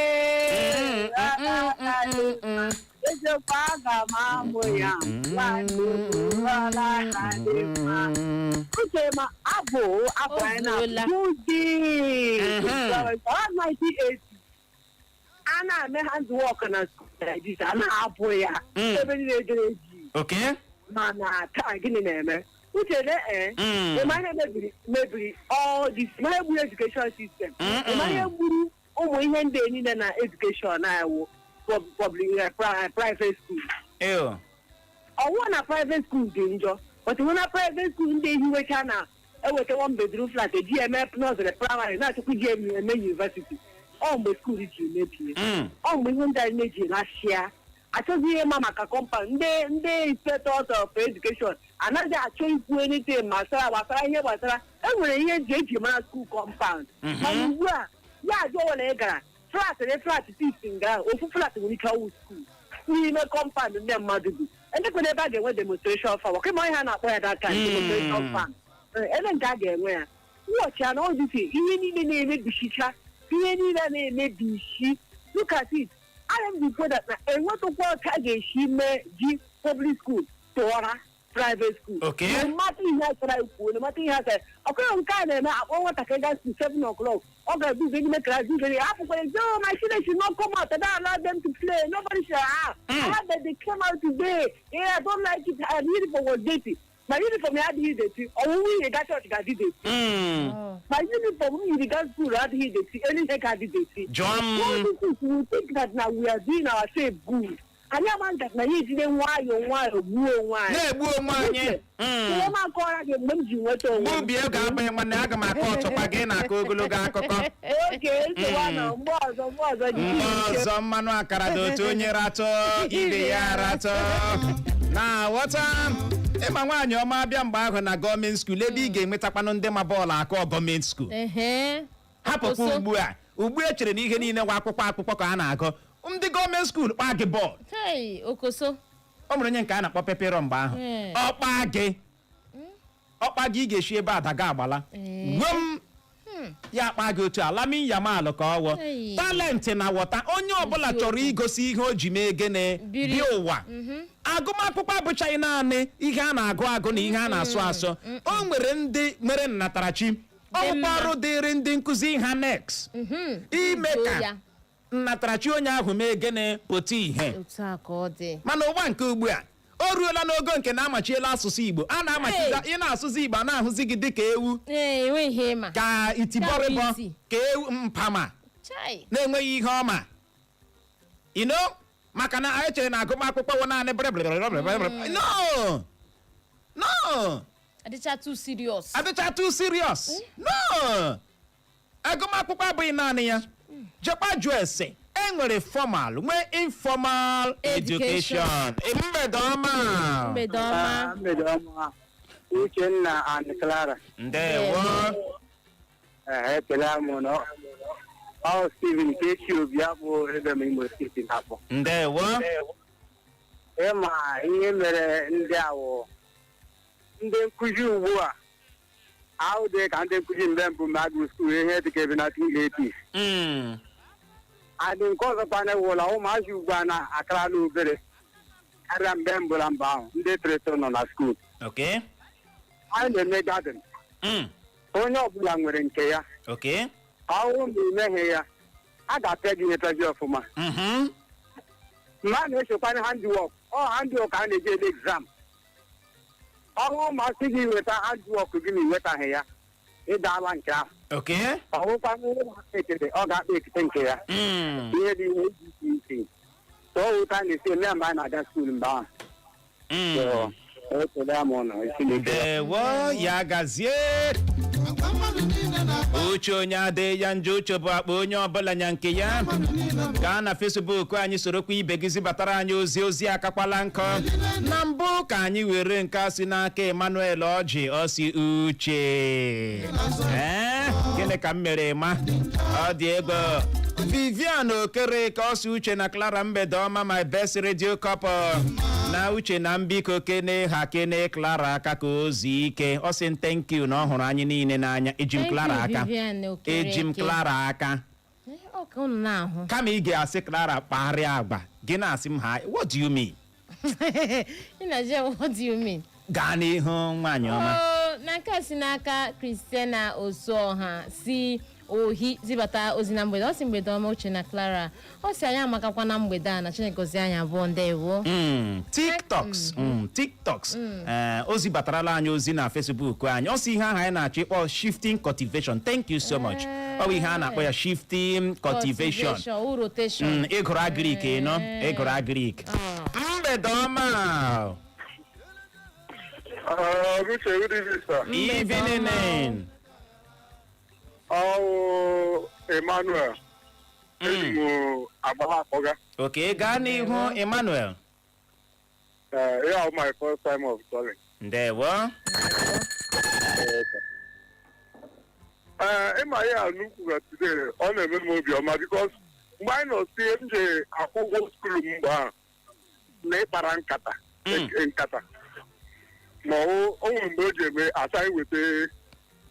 ọla aka dị mma. Eziokwu, aga m amụ ya. Nwaanyị ọla aka dị mma. Uche, ma abụ abụ anyị Ozuola. na-abụ dị ọ 1980 a na-eme handwork na school like this, a na-abụ ya ebe niile ejere eji. Mana taa, gịnị na-eme, Uche? Ne ee, ịma ihe mebiri all this? Ma ihe gburu education system, ịma ihe gburu ụmụ ihe ndị a niile na education na-ewu public, private school. Ew. Ọwụwa na private school dị njọ, but hụ na private school ndị ehiwecha na eweta one bedroom flat eji eme nursery, primary, na-achọkwa iji eme university. Ọ mgbe school ji mebie, ọ mgbe ihe ndị anyị meji lashịa, achọghị ihe ma maka compound. Ndị inspectors of education anaghị achọ ikwu anything gbasara ihe gbasara enwere ihe eji mara school compound. Mana ugbu a, ya ajụ ọbụla ị gara, flat na flat six nga ofu flat nwere ike ọwụ school n'ime compound ndị mmadụ bi. Elekwana ebe a ga-enwe demonstration farm ọkụ, ihe a na-akpọ ya that time, demonstration farm. Ebe nke a ga-enwe ya, wọchị ya na ọ dịsị ihe niile na-emebisicha, ihe niile na-emebishi. Look at it. I am the that na enwetụkwa ka a ga-esi mee ji public school tụọra. Private school. No matter ihe a chọrọ ikwu, no matter ihe a chọrọ ọkụghị, nke a na-eme akpọ nwatakịrị gaa school 7 o'clock, ọ ga-ebu ụzọ n'ime class ugere hapụkwara ezi. "Oh, my children should not come out. I don't allow them to play. Nobody should." Ah, I heard that they came out today. Yeah, I don't like it. Her uniform was dirty. My uniform ya adịghị dirty. Ọwụwụ ihe gaa chọọchị ga-adị dirty. My uniform m yiri gaa school adịghị dirty. Anything ga-adị dirty. Jụọ m. All these things, we think that now we are doing ourselves good. Anyị ama that na ya ejide nwayọọ nwayọọ gbuo onwe anyị. Na-egbu onwe anyị. Ihe m akọrọ gị mgbe m ji nweta onwe m. Gbubie oge abụghị nwanne, aga m akọ ọtụkwa gị na-akọ ogologo akụkọ. Oge nsogbu nọ mgbe ọzọ, mgbe ọzọ ji. Mgbe ọzọ, mmanụ akara dị otu onye ratọ ibe ya ratọ na-aghọta. Ịma nwaanyị ọma abịa mgbe ahụ na gọọmenti school, ebe ị ga-enwetakwanụ ndị ma bọọlụ akọ, gọọmenti school. Hapụkwa. Oso. Ugbu a, ugbu a echere na ihe niile nwa akwụkwọ akwụkwọ ka a na-agụ, ndị gọọmenti school kpaa gị bọọlụ. Hey, okoso. O nwere onye nke a na-akpọ Pepero mgbe ahụ. Ọkpa gị, ọkpa gị, ị ga-esi ebe ada ga agbala. Gwem ya akpa gị otu a, Lamine Yamal ka ọ wụ. Hey. Talent na wọta onye ọbụla chọrọ igosi ihe o ji mee gịnị? Biri. Bịa ụwa. Agụmakwụkwọ abụchaghị naanị ihe a na-agụ agụ na ihe a na-asụ asụ. O nwere ndị nwere nnatarachi. Ọkpụkpọ mma. Ọrụ dịrị ndị nkụzi ha next ime Too ka ya. nnatarachi onye ahụ mee gịnị? Pụta ihe. Otu a ka ọ dị. Mana ụwa nke ugbu a, o ruola n'ogo nke na-amachiela asụsụ Igbo a na-amachiza. Ị na-asụzi Igbo, a na-ahụzi gị dịka ewu. Ee, enweghị ihe ịma. Ka itibọrịbọ. Ka iti. Ka ewu mpama. Chai. Na-enweghị ihe ọma maka na anyị chere na agụmakwụkwọ wụ naanị brịbrịbrịbrịbrị. No, no. Adịcha too serious. Adịcha too serious. No, agụmakwụkwọ abụghị naanị ya. Jekwa jụọ ese, e nwere formal, nwee informal education. Education. Mgbede ọma. Mgbede ọma. Mgbede ọma, Uchenna and Clara. Ndewo. Ee, ekele m na ọ Steven Kechi Obi abụ ebe m Imo Steeti na-akpọ. Ndewo. Ịma ihe mere ndị awụ ndị nkụzi ugbu a ahụ dị ka ndị nkụzi mgbe mbụ mgbe agụ school, ihe dịka ebe na 280s. Adị nke ọzọkwana wụla ụmụazị ugbu a na-akarala obere karịa mgbe mbụ na mba ahụ ndị toro nọ na school. Anyị na-eme garden. Onye ọbụla nwere nke ya. Ọwụ ma imeghe ya, a ga-apịa gị ihe pịa gị ọfụma. Mgbe a na-esokwana handwork, ọ handwork a na-eji ele exam. Ọrụ masị gị weta handwork gị na iwetaghị ya, ịdaala nke ahụ. Ọwụkwana ụmụaka ekete, ọ ga-akpa ekete nke ya. Ihe dị ihe dị iche iche so ọ wụta na-esi eme mgbe anyị na-aga school mgbe ahụ. So, ekele m ụnụ, Chineke. Ndewo, ya gazie. Agwa mmadụ niile na-akpa. Uche onye adịghị ya njọ, uche bụ akpa onye ọbụla nya nke ya. Mmadụ niile bụ Gaa na Facebook anyị, sorokwa ibe gị zibatara anyị ozi. Ozi akakwala nkọ. Na mbụ, ka anyị were nke a si n'aka Emmanuel Ọjị. Ọsi, "Uche, ee, gịnị ka m mere ma ọ dị ego?" Vivian Okereke ọsị, "Uche na Clara, mgbede ọma, my best radio couple." Na Uche na mbiko kene ha kene Clara aka ka o zuo ike. Ọ sị thank you, na ọ hụrụ anyị niile n'anya. Eji m Thank Clara you, aka. Vivian Okereke. Eji m Clara aka. Ọ ka unu na-ahụ. Kama ị ga-asị Clara kpagharịa agba gị, na-asị m ha, what do you mean? Ị na-eje, what do you mean? Gaa n'ihu, nwaanyị ọma. Oo, na nke a si n'aka Christiana Osuọha si ohi zibata ozi na mgbede. Ọ si, "Mgbede ọma, Uche na Clara." Ọ si anyị amakakwa na mgbede a na Chineke gozie anyị abụọ. Ndewo. TikToks, TikToks. Ee, o zibatarala anyị ozi na Facebook anyị. Ọ sị ihe ahụ anyị na-achọ ịkpọ shifting cultivation. Thank you so much. Ọ bụ ihe a na-akpọ ya, shifting cultivation. Cultivation, rotation. Ịgụrụ agric ịnọ, ịgụrụ agric. Mgbede ọma. Uche, good evening, sir. Evening. Ọ Emmanuel. Eji m agbala akpọga. Okay, gaa n'ihu, Emmanuel. Yeah, my first time of calling. Ndewo. Ee, ịma ihe a nnukwu ga today, ọ na-eme m obiọma because mgbe anyị nọ sie m je akwụ ụgwọ school m mgbe ahụ na ịkpara nkata nkata ma o nwere mgbe o ji eme asa anyị weta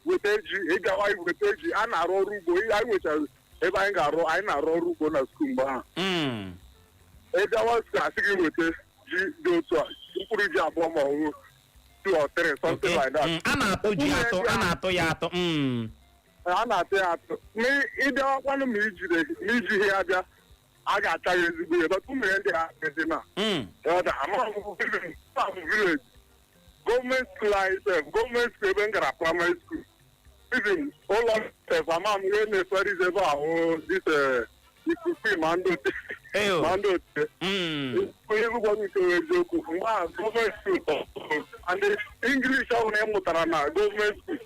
weta ji ịgawa weta ji a na-arụ ọrụ ugbo. Anyị nwechara ebe anyị ga-arụ, anyị na-arụ ọrụ ugbo na school mgbe ahụ. Ịgawa school, asị gị weta ji dị otu a, mkpụrụ ji abụọ ma ọ bụ 2 or 3, something like that. A na-atụ ji atụ, a na-atụ ya atụ. A na-atụ ya atụ. Ma ịbịawakwanụ, ma ijide ma ijighị ya bịa, a ga-acha ya ezigbo ihe, but ụmụ ya ndị ha ezi na village government school anyị sef, government school ebe m gara primary school, even ụlọ sef, ama m ihe na-eferiz ebe ahụ, this ikuku ma ndị ote Eyo. ma ndị ote. Onye gwa m nke eziokwu, mgbe ahụ government school and English ọ bụla ị mụtara na government school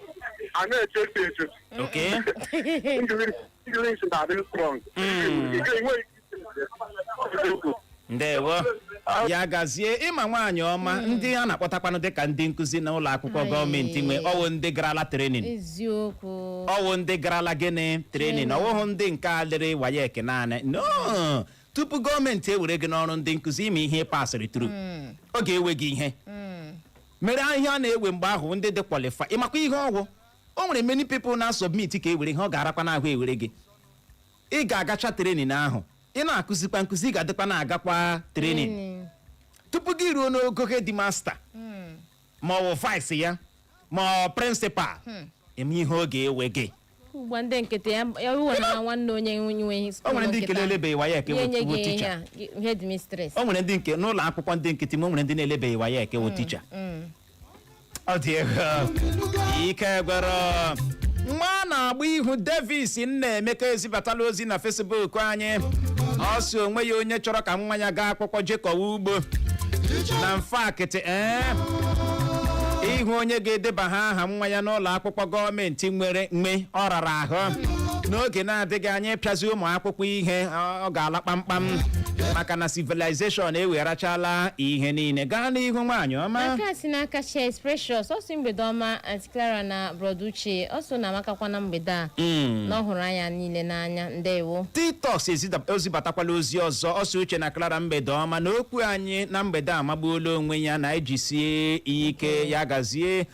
a na-echefu echefu. English na-adị strong. Ị ga-enwe ike. Ndewo, ya gazie. Ịma nwaanyị ọma, ndị a na-akpọtakwanụ dịka ndị nkụzi na ụlọ akwụkwọ gọọmenti nwe, ọwụ ndị garala training. Eziokwu. Ọwụ ndị garala gịnị? Training. Ọwụhụ ndị nke a lere WAEC naanị. No, tupu gọọmenti ewere gị n'ọrụ ndị nkụzi, ime ihe pasịrị through, ọ ga-ewe gị ihe mere ihe a na-ewe mgbe ahụ ndị dị qualify. Ịmakwa ihe ọgwụ o nwere, many people na submit ka ewere ihe, ọ ga-arakwa n'ahụ ewere gị. Ị ga-agacha training ahụ, ị na-akụzikwa nkụzi, ị ga-adịkwa na-agakwa training tupu gị ruo n'ogo headmaster ma ọ bụ vice ya ma ọ principal, eme ihe ọ ga-ewe gị. Ugbu a ndị nkịtị ya ya wụ na nwanne onye nwe. O nwere ndị nke na-elebeghị WAEC ya enye wụ gị ticha. ihe a, headmistress. O nwere ndị nke n'ụlọ akwụkwọ ndị nkịtị, ma o nwere ndị na-elebeghị WAEC wụ ticha. Ọ dị ego ike gwere nwa a na-agba ihu. Davis Nna-Emeka ezibatala ozi na Facebook anyị. Ọ sị onwe ya onye chọrọ ka nwa ya gaa akwụkwọ jekọwa ugbo na mfakịtị ee ịhụ onye ga-edeba ha aha nwa ya n'ụlọ akwụkwọ gọọmenti nwere nwe ọ rara ahụ. N'oge na-adịghị anya, ịpịazi ụmụ akwụkwọ ihe, ọ ga-ala kpamkpam, maka na civilization ewegharachala ihe niile. Gaa n'ihu, nwaanyị ọma. Aka si n'aka Chase Precious, ọ sị, mgbede ọma, Aunty Clara na Brother Uche. Ọ so na amakakwa na mgbede a na ọ hụrụ anya niile n'anya. Ndewo. Titus ezibatakwala ozi ọzọ. Ọsọ, Uche na Clara, mgbede ọma, na okwu anyị na mgbede a magbuola onwe ya na ejisie ike. Ya gazie.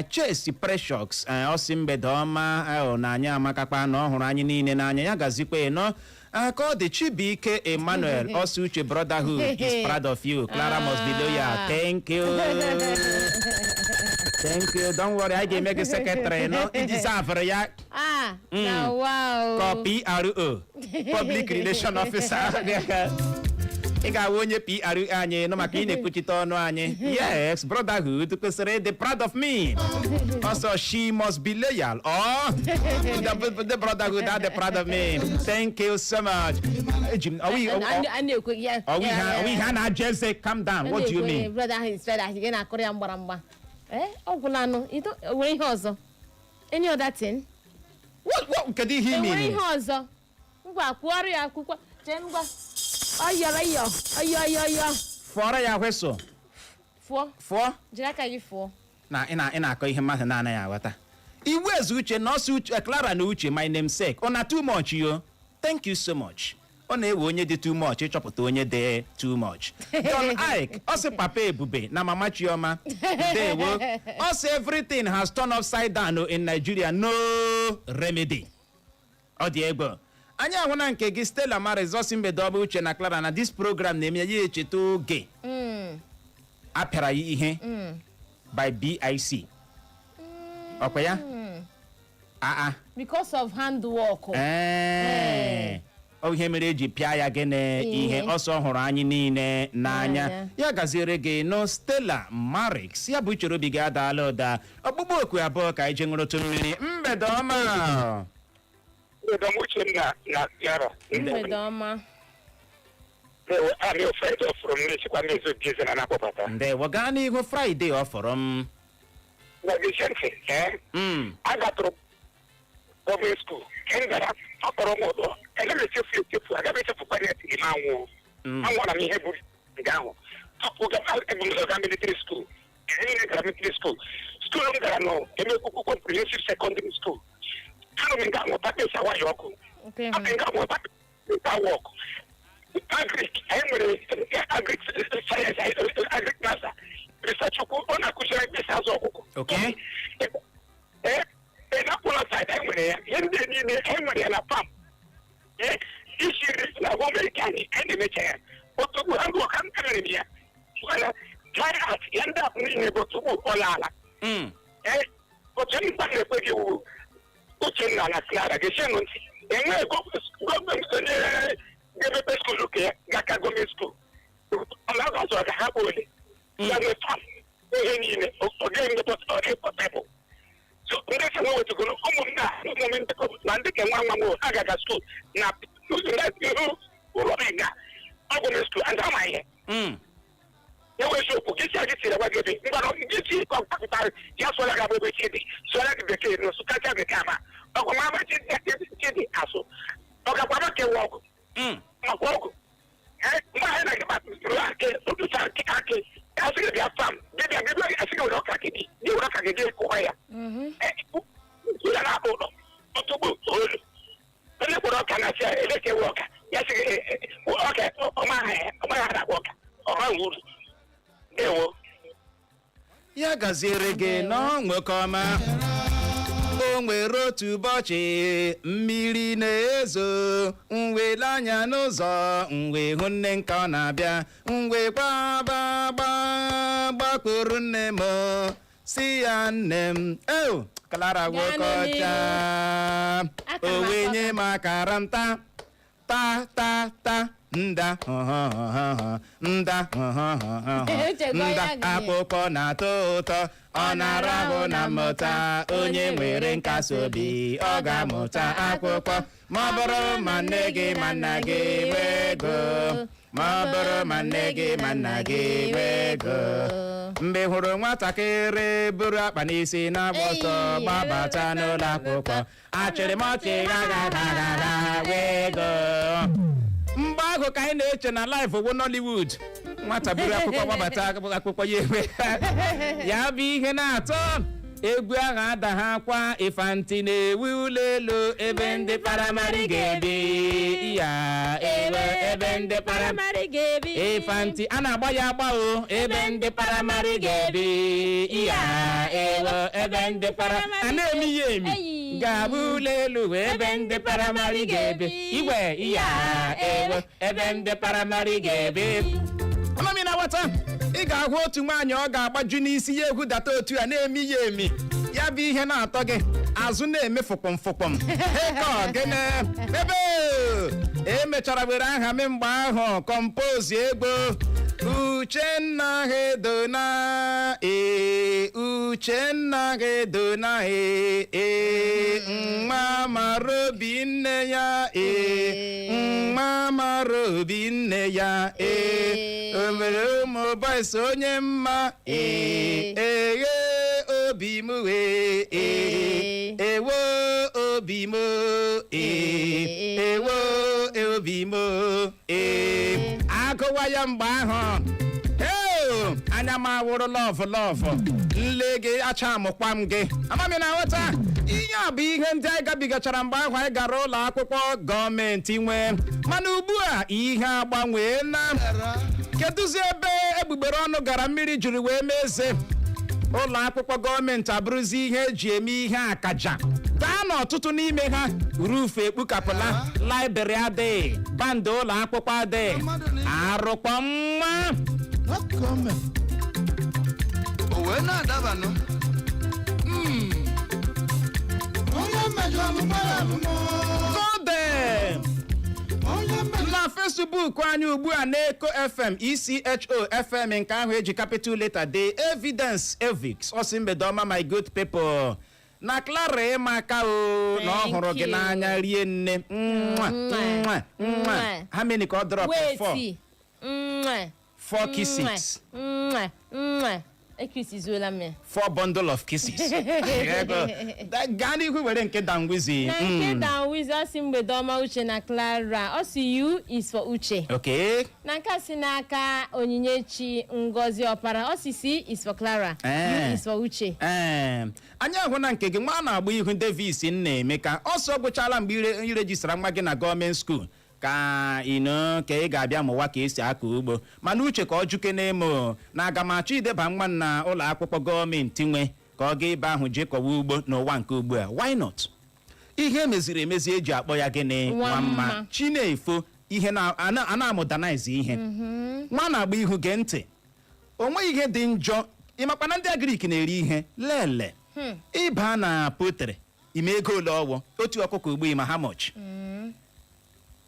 Chase Precious, ọ sị mgbede ọma, na anyị amakakpa, na ọ hụrụ anyị niile n'anya. Ya gazikwa ịnọ. Ka ọ dị, Chibuike Emmanuel ọsọ, Uche, brotherhood is proud of you. Clara must be loyal. Thank you, thank you. Don't worry, anyị ga-eme gị secretary nọ iji zafere ya. Ah, na wow. Ka PRO, public relation officer, ị ga-awụ onye PRO anyị nọ maka ị na-ekwuchite ọnụ anyị. Yes, brotherhood kwesịrị ịdị proud of me. Also, she must be loyal or the brotherhood are the proud of me. Thank you so much. Eji m ọwụ A na-ekwe ya. ọwụ ihe a na-ajụ eze. Calm down, what do you mean? Brother ahụ is ahụ gị na-akụrụ ya mgbaramgba. Ee, ọ gwụlanụ. Nwere ihe ọzọ? Any other thing? What, kedu ihe ị Enwere mean? ihe ọzọ? Ngwa, kwụọrọ ya akwụkwọ. Jee, ngwa, ọyọrọ yọ ọyọ ọyọ ọyọ. Fụọrọ ya whistle. Fụọ. Fụọ. Jiri aka gị fụọ. Na ị na-akọ ihe mmadụ na-anaghị aghọta. Iwu eze Uche na ọsọ Uche, Clara na Uche, my namesake, ọ na too much yo. Thank you so much. Ọ na-ewe onye dị too much ịchọpụta onye dị too much. John Ike ọ sị, papa Ebube na mama Chioma, ndewo. Ọ sị, everything has turned upside down in Nigeria, no remedy. Ọ dị egwu. Anyị ahụ na nke gị, Stella Maris, ọsị, mgbede ọma, Uche na Clara, na this program na-eme ya echeta oge a pịara ya ihe by BIC, ọkwa ya aa. Because of handwork. Ee, ọ ihe mere eji pịa ya gịnị? Ihe. Ihe ọsọ hụrụ anyị niile n'anya. N'anya. Ya gaziere gị nọ, Stella Marix. Ya bụ uchere obi gị adaala ụda. Ọkpụkpọ oku abụọ ka anyị je ṅụrụtụ mmiri. Mgbede ọma. Mgbede ọma, Uchenna na Clara. Mgbede ọma. Amị Friday ọfụrụ m na-echekwa mmezu Jize na na-akpọbata. Ndewo, gaa n'ihu, Friday ọ fọrọ m. Na gị ntị, ee. A gatụrụ government school. Nke m gara, ọ tọrọ m ụtọ. Aga m echefu echefu, aga m echefukwa ya tiri m anwụ. Anwụra m ihe bụ nga ahụ. Tupu ebu m ụzọ gaa military school. Ihe niile gara military school. School m gara nọ Emekwukwu Comprehensive Secondary School. Anọ m nga mụta ka esi awaya ọkụ. Okay. Anọ m nga mụta ka work. Agric, anyị nwere agric science, agric master. Mr. Chukwu, ọ na-akụziri anyị esi azụ ọkụkọ. Ee, ee, na ụlọ side anyị nwere ya. Ihe ndị a niile anyị nwere ya na farm. Ee, isi nri na home anyị, anyị na-emecha ya. Otugbu handwork, emere m ya. Mana dry art, ya ndị a niile bụ tugbu ọla ala. Ee, otu mkpa na-ekwe gị wu Uchenna na Clara ga-echenụ ntị. Enweghị gọọmenti onye ga-emepe school ka ya ga-aka gọọmenti school. Ọ na-azụ ka ha bụ ole ya nwee farm, ihe niile ọ gaghị possible. So ndị si nwe wetugoro ụmụ m na ụmụ m ndị na ndị ka nwa nwa m agaga school na ihu ụlọ m ga ọ gọọmenti school and ama ihe. Enwe eziokwu gị si gị tiri gwa gị ebe ngwanụ gị si kọmpụta ya sụọla gị ebe chi dị, sụọla gị bekee na sụkacha bekee ama ọgụ ma ama chi dị asụ ọ gakwa ama kewa ọgụ makwa ọgụ. Mgbe anyị na gị ruo akị ụtụtụ akị akị asị gị bịa farm, gị bịa gị bịa asị gị were ọka gị dị gị were ọka gị gị kụọ ya. Ya na-akpụ ụlọ ọtụgbu olu onye kpọrọ ọka na-asị ya elekewe ọka ya sị gị ọka ọma aha ya ọma ha na-akpọ ọka ọha uru. Ndewo. Ya gaziere gị nọ, nwoke ọma. O nwere otu ụbọchị mmiri na-ezo, mwele anya n'ụzọ mwe hụ nne nke ọ na-abịa, mwe gbaba gba gbakpụrụ nne m, si ya, "Nne m eo Clara." Gaa. Nwoke ọcha. Aka o m wee akọ. nye m akara nta ta ta ta nda họhọhọhọ nda họhọhọhọ. Uche, gụọ nda ya gị. Akwụkwọ na-atọ ụtọ, ọ na-arahụ na mmụta. Onye nwere nkasi obi, ọ ga-amụta akwụkwọ. Ma ọ bụrụ ma nne gị ma nna gị nwee ego, ma ọ bụrụ ma nne gị ma nna gị nwee ego, mgbe ị hụrụ nwatakịrị buru akpa n'isi na-agba ọsọ Ei, gbabata n'ụlọ akwụkwọ, achịrị m ọchị gha gha gha gha gha wee ego. Mgbe ahụ ka anyị na-eche na life wụ Nollywood. Nwata buru akwụkwọ gbabata akwụkwọ ya, enwe ya bụ ihe na-atọ egwu ahụ ada ha akwa ịfanti na-ewu ụlọ elu ebe ndị primary ga-ebi ya ewe ebe ndị Primary ga-ebi. Ịfanti a na-agba ya agba o, ebe ndị primary ga-ebi ya ewe ebe ndị para a na-emi ya emi. Eyi. Ga-abụ ụlọ elu ebe ndị primary ga-ebi igwe ya ewe ebe ndị primary ga-ebi. Amami na nwata ị ga-ahụ otu nwaanyị ọ ga-agbaju n'isi ya egwudata otu a na-emi ya emi, ya bụ ihe na-atọ gị azụ na-eme fụkpọm fụkpọm eke ogene ebe emechara were aha m mgbe ahụ compose egbo Uchenna Hedona ee, Uchenna Hedona ee ee, nwa mara obi nne ya ee, nwa mara obi nne ya ee, o mere ụmụ boys onye mma ee, eghe obi m wee ee, ewo obi m ee, ewo obi m ee. Agụwa ya mgbe ahụ. Eo, anya m awụrụ love love nle gị acha amụkwa m gị. Amami na aghọta ihe a bụ ihe ndị anyị gabigachara mgbe ahụ anyị gara ụlọ akwụkwọ gọọmenti nwee. Mana ugbu a ihe agbanwee na kedụzi ebe egbugbere ọnụ gara mmiri jiri wee mee eze. Ụlọ akwụkwọ gọọmenti abụrụzi ihe eji eme ihe akaja. Gaa n'ọtụtụ n'ime ha, roof ekpukapụla, library adịghị, band ụlọ akwụkwọ adịghị, arụkpọ mma. Ọkọme. O wee na-adabanụ. Onye mmejọ alụmara alụmọ. Kode. Onye mmejọ. Na Facebook anyị ugbu a na-Eko FM, ECHO FM, nke ahụ eji capital letter de Evidence Evix ọsị, "Mgbede ọma, my good people." Na Clara, ịmaka o na ọ hụrụ gị Thank you. n'anya rie nne. Mwah, mwah, mwah. How many ka ọ drop? Four. Wait. Mwah. Four kisses. Mwah. Mwah. Ekisizuola m ya. Four bundle of kisses. Ego. Gaa n'ihu were nke Dangwizi. Na nke Danwizi, ọ sị, "Mgbede ọma, Uche na Clara." Ọ sị, "U is for Uche." Na nke a si n'aka Onyinyechi Ngozi Ọpara, ọ sị, "C is for Clara." "U is for Uche." Ee, anyị ahụ na nke gị nwa a na-agba ihu Davis nna Emeka ọsọ gwụchala mgbe ire irejistara nwa gị na gọọmenti school ka ino ka ị ga-abịa mụwa ka esi akọ ugbo. Mana uche ka ọ juke n'emo na aga m achọ ideba nwa m na ụlọ akwụkwọ gọọmenti nwe ka ọ gaa ebe ahụ jee kọwa ugbo n'ụwa nke ugbu a. Why not? Ihe emeziri emezi eji akpọ ya gịnị? Nwa mma. Chinefo ihe na a na-amụdanize ihe nwa na-agba ihu. Gee ntị, o nweghị ihe dị njọ. Ịmakwa na ndị agric na-eri ihe lele. Ịba na poultry, ime ego ole ọwụ otu ọkụkọ ugbu, ma how much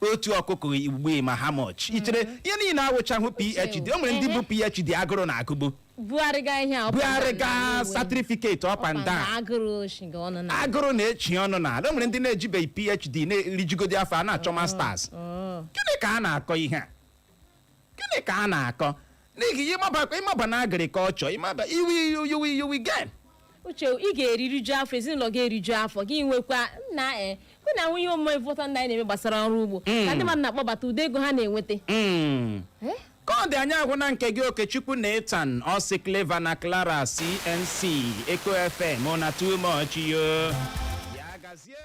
otu ọkụkọ ugbu, ma how much? I chere ihe niile awụchahụ PhD? O nwere ndị bụ PhD agụrụ na agụgbu. Bugharịga ihe a up and down. Bugharịga Na certificate up and down. Agụrụ shiga ọnụ na Agụrụ na-echi ọnụ n'ala. O nwere ndị na-ejibeghị PhD na-erijigodi afọ a na-achọ masters. Gịnị ka a na-akọ ihe a? Gịnị ka a na-akọ? N'ihi ya, ịmaba na agriculture, ịmaba iwi you will you will gain. Uche, ị ga-eriju afọ, ezinụlọ ga-eriju afọ gị, nwekwa nna e hụ na nwunye omume vọta ndị anyị na-eme gbasara ọrụ ugbo ka ndị mmadụ na-akpọbata ụdị ego ha na-enweta. Eh? Ka ọ dị, anyị ahụ na nke gị, Okechukwu na Etan ọsị Clever na Clara, CNC Eco FM na too much yo. Ya gazie.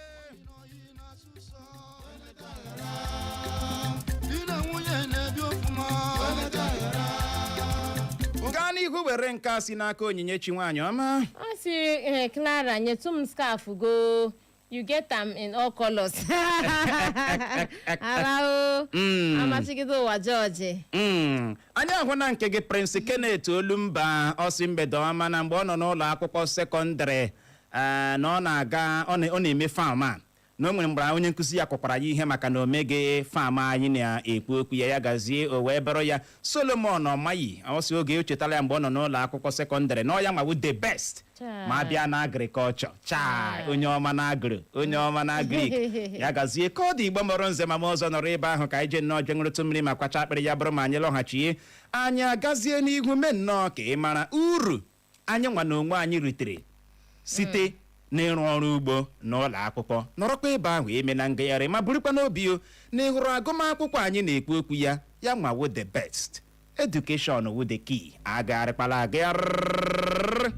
Di na nwunye na-ebi ofuma. Gaa n'ihu were nke a si n'aka Onyinyechi nwaanyị ọma. Ọ sị, "Clara, nyetụ m scarf go, you get am in all colors." Arahụ amachigide ụwa George. Anyị ahụ na nke gị, Prince Kenneth Olumba, ọsị mgbede ọma, na mgbe ọ nọ n'ụlọ akwụkwọ sekọndịrị, na ọ na-aga ọ na-eme farm a, na o nwere mgbe onye nkụzi ya kụkwara ya ihe maka na o meghị farm anyị na-ekwu okwu ya. Ya gazie. O wee bụrụ ya, Solomon Ọmayi, ọsị oge o chetara ya mgbe ọ nọ n'ụlọ akwụkwọ sekọndịrị, na ọ ya nwawu the best Chai. ma bịa na agriculture. Chai, onye ọma na agro, onye ọma na agric. Ya gazie. Ka ọ dị, Igbo mọrọ nze ma ma ọzọ, nọrọ ebe ahụ ka anyị jee nnọọ jee ṅụrụtụ mmiri ma kwacha akpịrị. Ya bụrụ ma anyị lọghachie, anyị agazie n'ihu mee nnọọ ka ị mara uru anyị nwa na onwe anyị ritere site n'ịrụ ọrụ ugbo n'ụlọ akwụkwọ. Nọrọkwa ebe ahụ, eme na ngagharị, ma burukwa n'obi o na ị hụrụ agụmakwụkwọ anyị na-ekwu okwu ya, ya nwawo the best education wu the key. Agagharịkwala agagharị.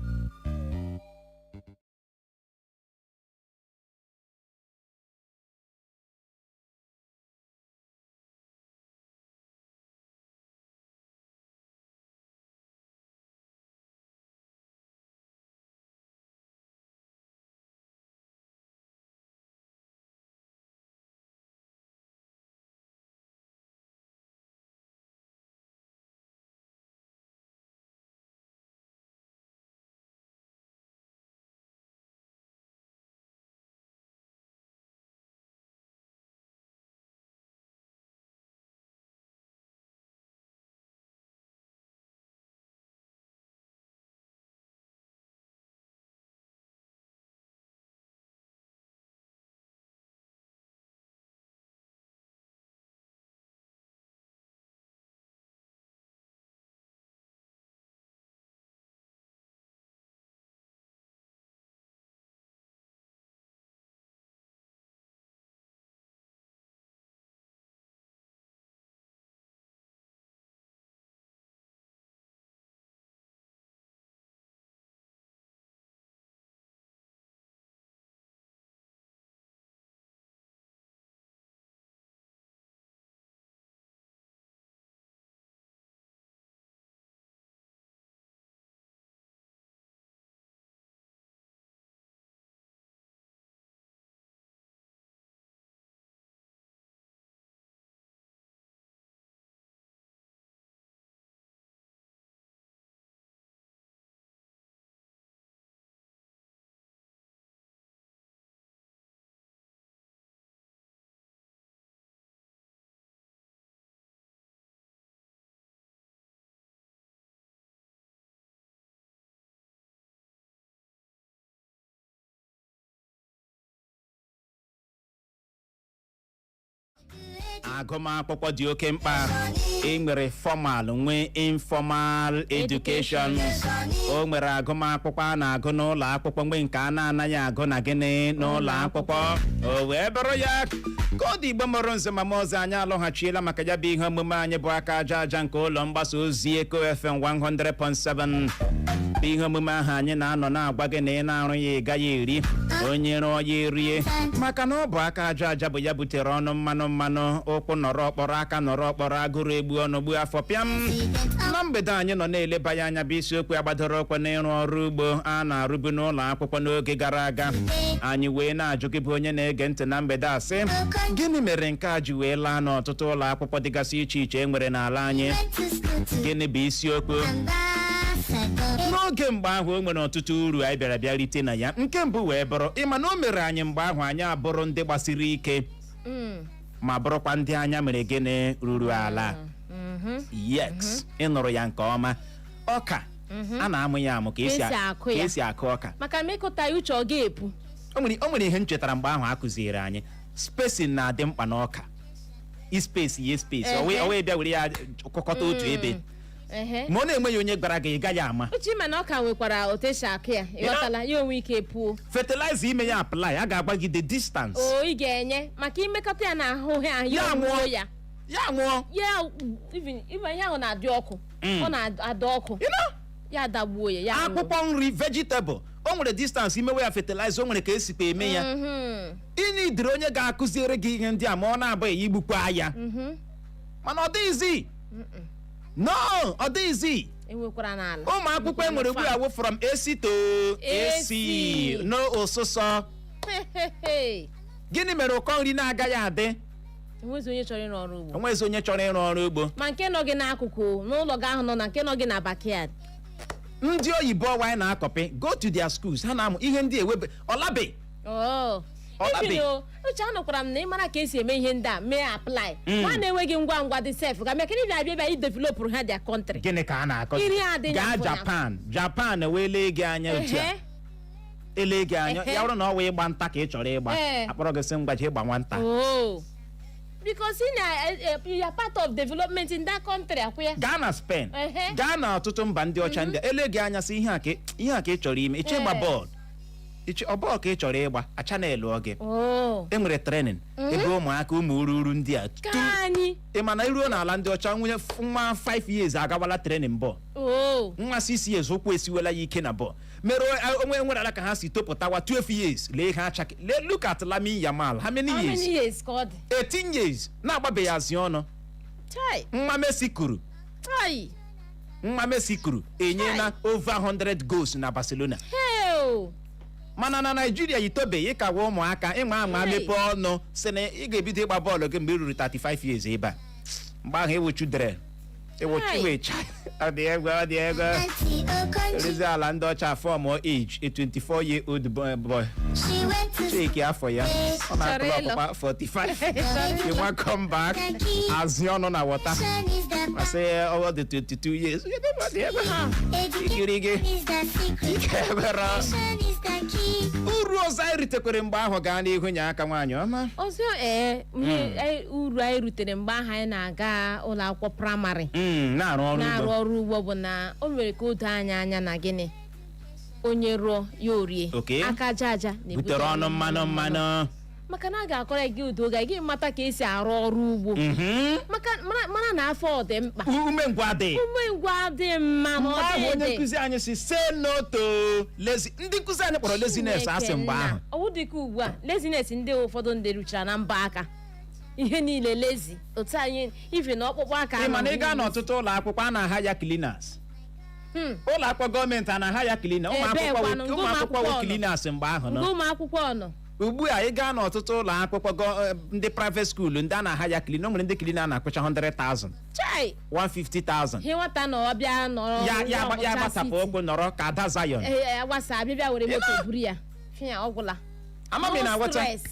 Agụmakwụkwọ dị oke mkpa. E nwere formal, nwee informal education. O nwere agụmakwụkwọ a na-agụ n'ụlọ akwụkwọ, nwee nke a na-anaghị agụ na gịnị n'ụlọ akwụkwọ. O wee bụrụ ya, ka ọ dị, Igbo mụrụ nze ma ọzọ, anyị alọghachiela maka ya bụ ihe omume anyị bụ Aka Aja Aja nke ụlọ mgbasa ozi Eko FM 100.7, bụ ihe omume ahụ anyị na-anọ na-agwa gị na ị na-arụ ya, ị gaghị eri, onye rụọ ya erie, maka na ọ bụ aka aja aja bụ ya butere ọnụ mmanụ mmanụ, ụkwụ nọrọ ọkpọrọ, aka nọrọ ọkpọrọ, agụrụ egbu ọnụ gbuo afọ pịam. Na mgbede anyị nọ na-eleba ya anya bụ isiokwu agbadoro ụkwụ n'ịrụ ọrụ ugbo a na-arụbu n'ụlọ akwụkwọ n'oge gara aga. Anyị wee na-ajụ gị bụ onye na-ege ntị na mgbede a sị, gịnị mere nke a ji wee laa n'ọtụtụ ụlọ akwụkwọ dịgasị iche iche e nwere n'ala anyị? Gịnị bụ isiokwu n'otu N'oge mgbe ahụ, o nwere ọtụtụ uru anyị bịara bịa rite na ya. Nke mbụ wee bụrụ, ịma na o mere anyị mgbe ahụ anyị abụrụ ndị gbasiri ike ma bụrụkwa ndị anya mere gịnị? Ruru ala. Yes, ị nụrụ ya nke ọma. Ọka a na-amụ ya amụ ka esi Ka esi akụ ka ya. esi akụ ọka. Maka ma ịkụta ya, uche, ọ ga-epu. O nwere ihe m chetara mgbe ahụ a kụziere anyị: spacing na-adị mkpa n'ọka. Ispace ya, space o wee bịa were ya kụkọta otu ebe. Ma ọ na-enweghị onye gwara gị, ị gaghị ama. Uche, ma na ọka nwekwara otu esi akụ ya, ịghọtala ya, onwe ike puo. Fertilizer, ime ya apply, a ga-agwa gị the distance. O ị ga-enye maka imekọta ya na ahụhụ ahụ Ya ya nwụọ. nwụọ ya. Ya nwụọ. Ya even ihe ahụ na-adị ọkụ. Ọ na-adị ọkụ. You know? Ya dagbuo ya, ya nwụọ. Akwụkwọ nri, vegetable, o nwere distance imewe ya fertilizer, o nwere ka esikwa eme ya. Ịnye idiri onye ga-akụziere gị ihe ndị a, ma ọ na-abụghị igbukwa ya. Mana ọ dịghịzi, no, ọ dịghịzi. Enwekwara n'ala. Ụmụ akwụkwọ e nwere ugbu a wụ from AC to AC. AC. No ụsụsọ. Hey. Gịnị mere ụkọ nri na-agaghị adị? Enwezi onye chọrọ ịrụ ọrụ ugbo. Onwezi onye chọrọ ịrụ ọrụ ugbo. Ma nke nọ gị n'akụkụ n'ụlọ gị ahụ nọ na nke nọ gị na backyard. Ndị oyibo ọwa anyị na-acopy, go to their schools, ha na-amụ ihe ndị ewebe ọlabe. Oh. Ọ labe. Even o, uche, anụkwara m na ịmara ka esi eme ihe ndị a, mee apply, ha na-enweghị ngwa ngwa dị sef ga mekiri bịa bịa bịa idevelopụrụ ha their country. Gịnị ka a na-akọ? Iri adị Gaa nyafụ nyafụ. Japan, Japan wee lee gị anya otu a. Ele gị anya. Ya bụrụ na ọ wee ịgba nta ka ị chọrọ ịgba, akpọrọ gị sị ngwa, jee gba nwata. Oh, because ị na you are part of development in that country, akwụ ya. Gaa na Spain, gaa na ọtụtụ mba ndị ọcha ndị a, ele gị anya sị ihe a ka ị chọrọ ime, ịchọ ịgba bọọlụ, ịchọ ọ bọọlụ ka ị chọrọ ịgba, acha na-elu gị. E nwere training ebe ụmụaka, ụmụ ururu ndị a Ka anyị. Ị ma na iruo n'ala ndị ọcha, nwunye nwa 5 years agawala training bọọlụ. Nwa 6 years, ụkwụ esiwela ya ike na bọọlụ. Mere onwe nwere ala ka ha si topụtawa 12 years, lee ha achake. Lee, look at Lamine Yamal, how many How years? many years ka ọ dị? 18 years na-agbabeghị azị ọnụ. Chai. Nwa Messi kuru. Chai. Nwa Messi kuru enyela over 100 goals na Barcelona. Hell. Mana na Naijiria, yitobeghị ịkawa ụmụaka ịnwa anwa Hey. mepee ọnụ si na ị ga-ebido ịgba bọọlụ gị mgbe ị ruru 35 years. Ebe a mgbe ahụ ịwụ children, ịwụ Hey. iwe. Ọ dị egwu, ọ dị egwu. Auntie Okonji, Erezi ala ndị ọcha, form age a 24 year old boy. she went to Cheki afọ ya, ọ na-akụrụ Chọrọ ịlụ. ọkpụkpa 45. You want come back azị ọnụ na water. Education is the Masị ọ dị 22 years. Ọ dị egwu. Ikiri gị. is the secret. Ike ebere. Education is the key. Uru ọzọ anyị ritekwere mgbe ahụ, gaa n'ihu, nye aka, nwaanyị ọma. Ọzọ, ee, ihe uru anyị rutere mgbe ahụ anyị na-aga ụlọ akwụkwọ praịmarị Na-arụ ọrụ na-arụ ugbo ọrụ ugbo bụ na o mere ka o doo anyị anya na gịnị? Onye rụọ ya orie. Aka aja aja na-ebute butere ọnụ mmanụ mmanụ. Maka na a ga-akọrọ gị udo ga gị mata ka esi arụ ọrụ ugbo, maka mara na afọ ọ dị mkpa. Umengwụ adịghị. Umengwụ adị mma ma Mgbe ọ ahụ dị onye dị nkụzi anyị si, "Say no to lazy." Ndị nkụzi anyị kpọrọ laziness asị mgbe ahụ. Ọwụ dịka ugbu a, laziness ndị ụfọdụ ndị ruchara na mba aka, ihe niile lazy, otu anyị ife na ọkpụkpụ aka. Ị ma na ị gaa anọghị. n'ọtụtụ ụlọ akwụkwọ, a na-aha ya cleaners. Ụlọ akwụkwọ gọọmenti, a na-aha ya cleaner. Ụmụ Ebee akwụkwọ kwanụ? ụmụ akwụkwọ Ngụ wụ ụmụ cleaners mgbe ahụ Ngụ nọ. ụmụ akwụkwọ nọ. Ugbu a, ị gaa n'ọtụtụ ụlọ akwụkwọ ndị private school, ndị a na-aha ya cleaner, o nwere ndị cleaner a na-akwụcha 100,000, Chai. 150,000. Ihe nwata nọ ọbịa nọrọ Ya ya ya gbasapụ ụkwụ nọrọ ka ada Zion. Ee, agbasa abịa bịa were moto buru ya fịa, ọgwụla. Amami No na-aghọta. stress.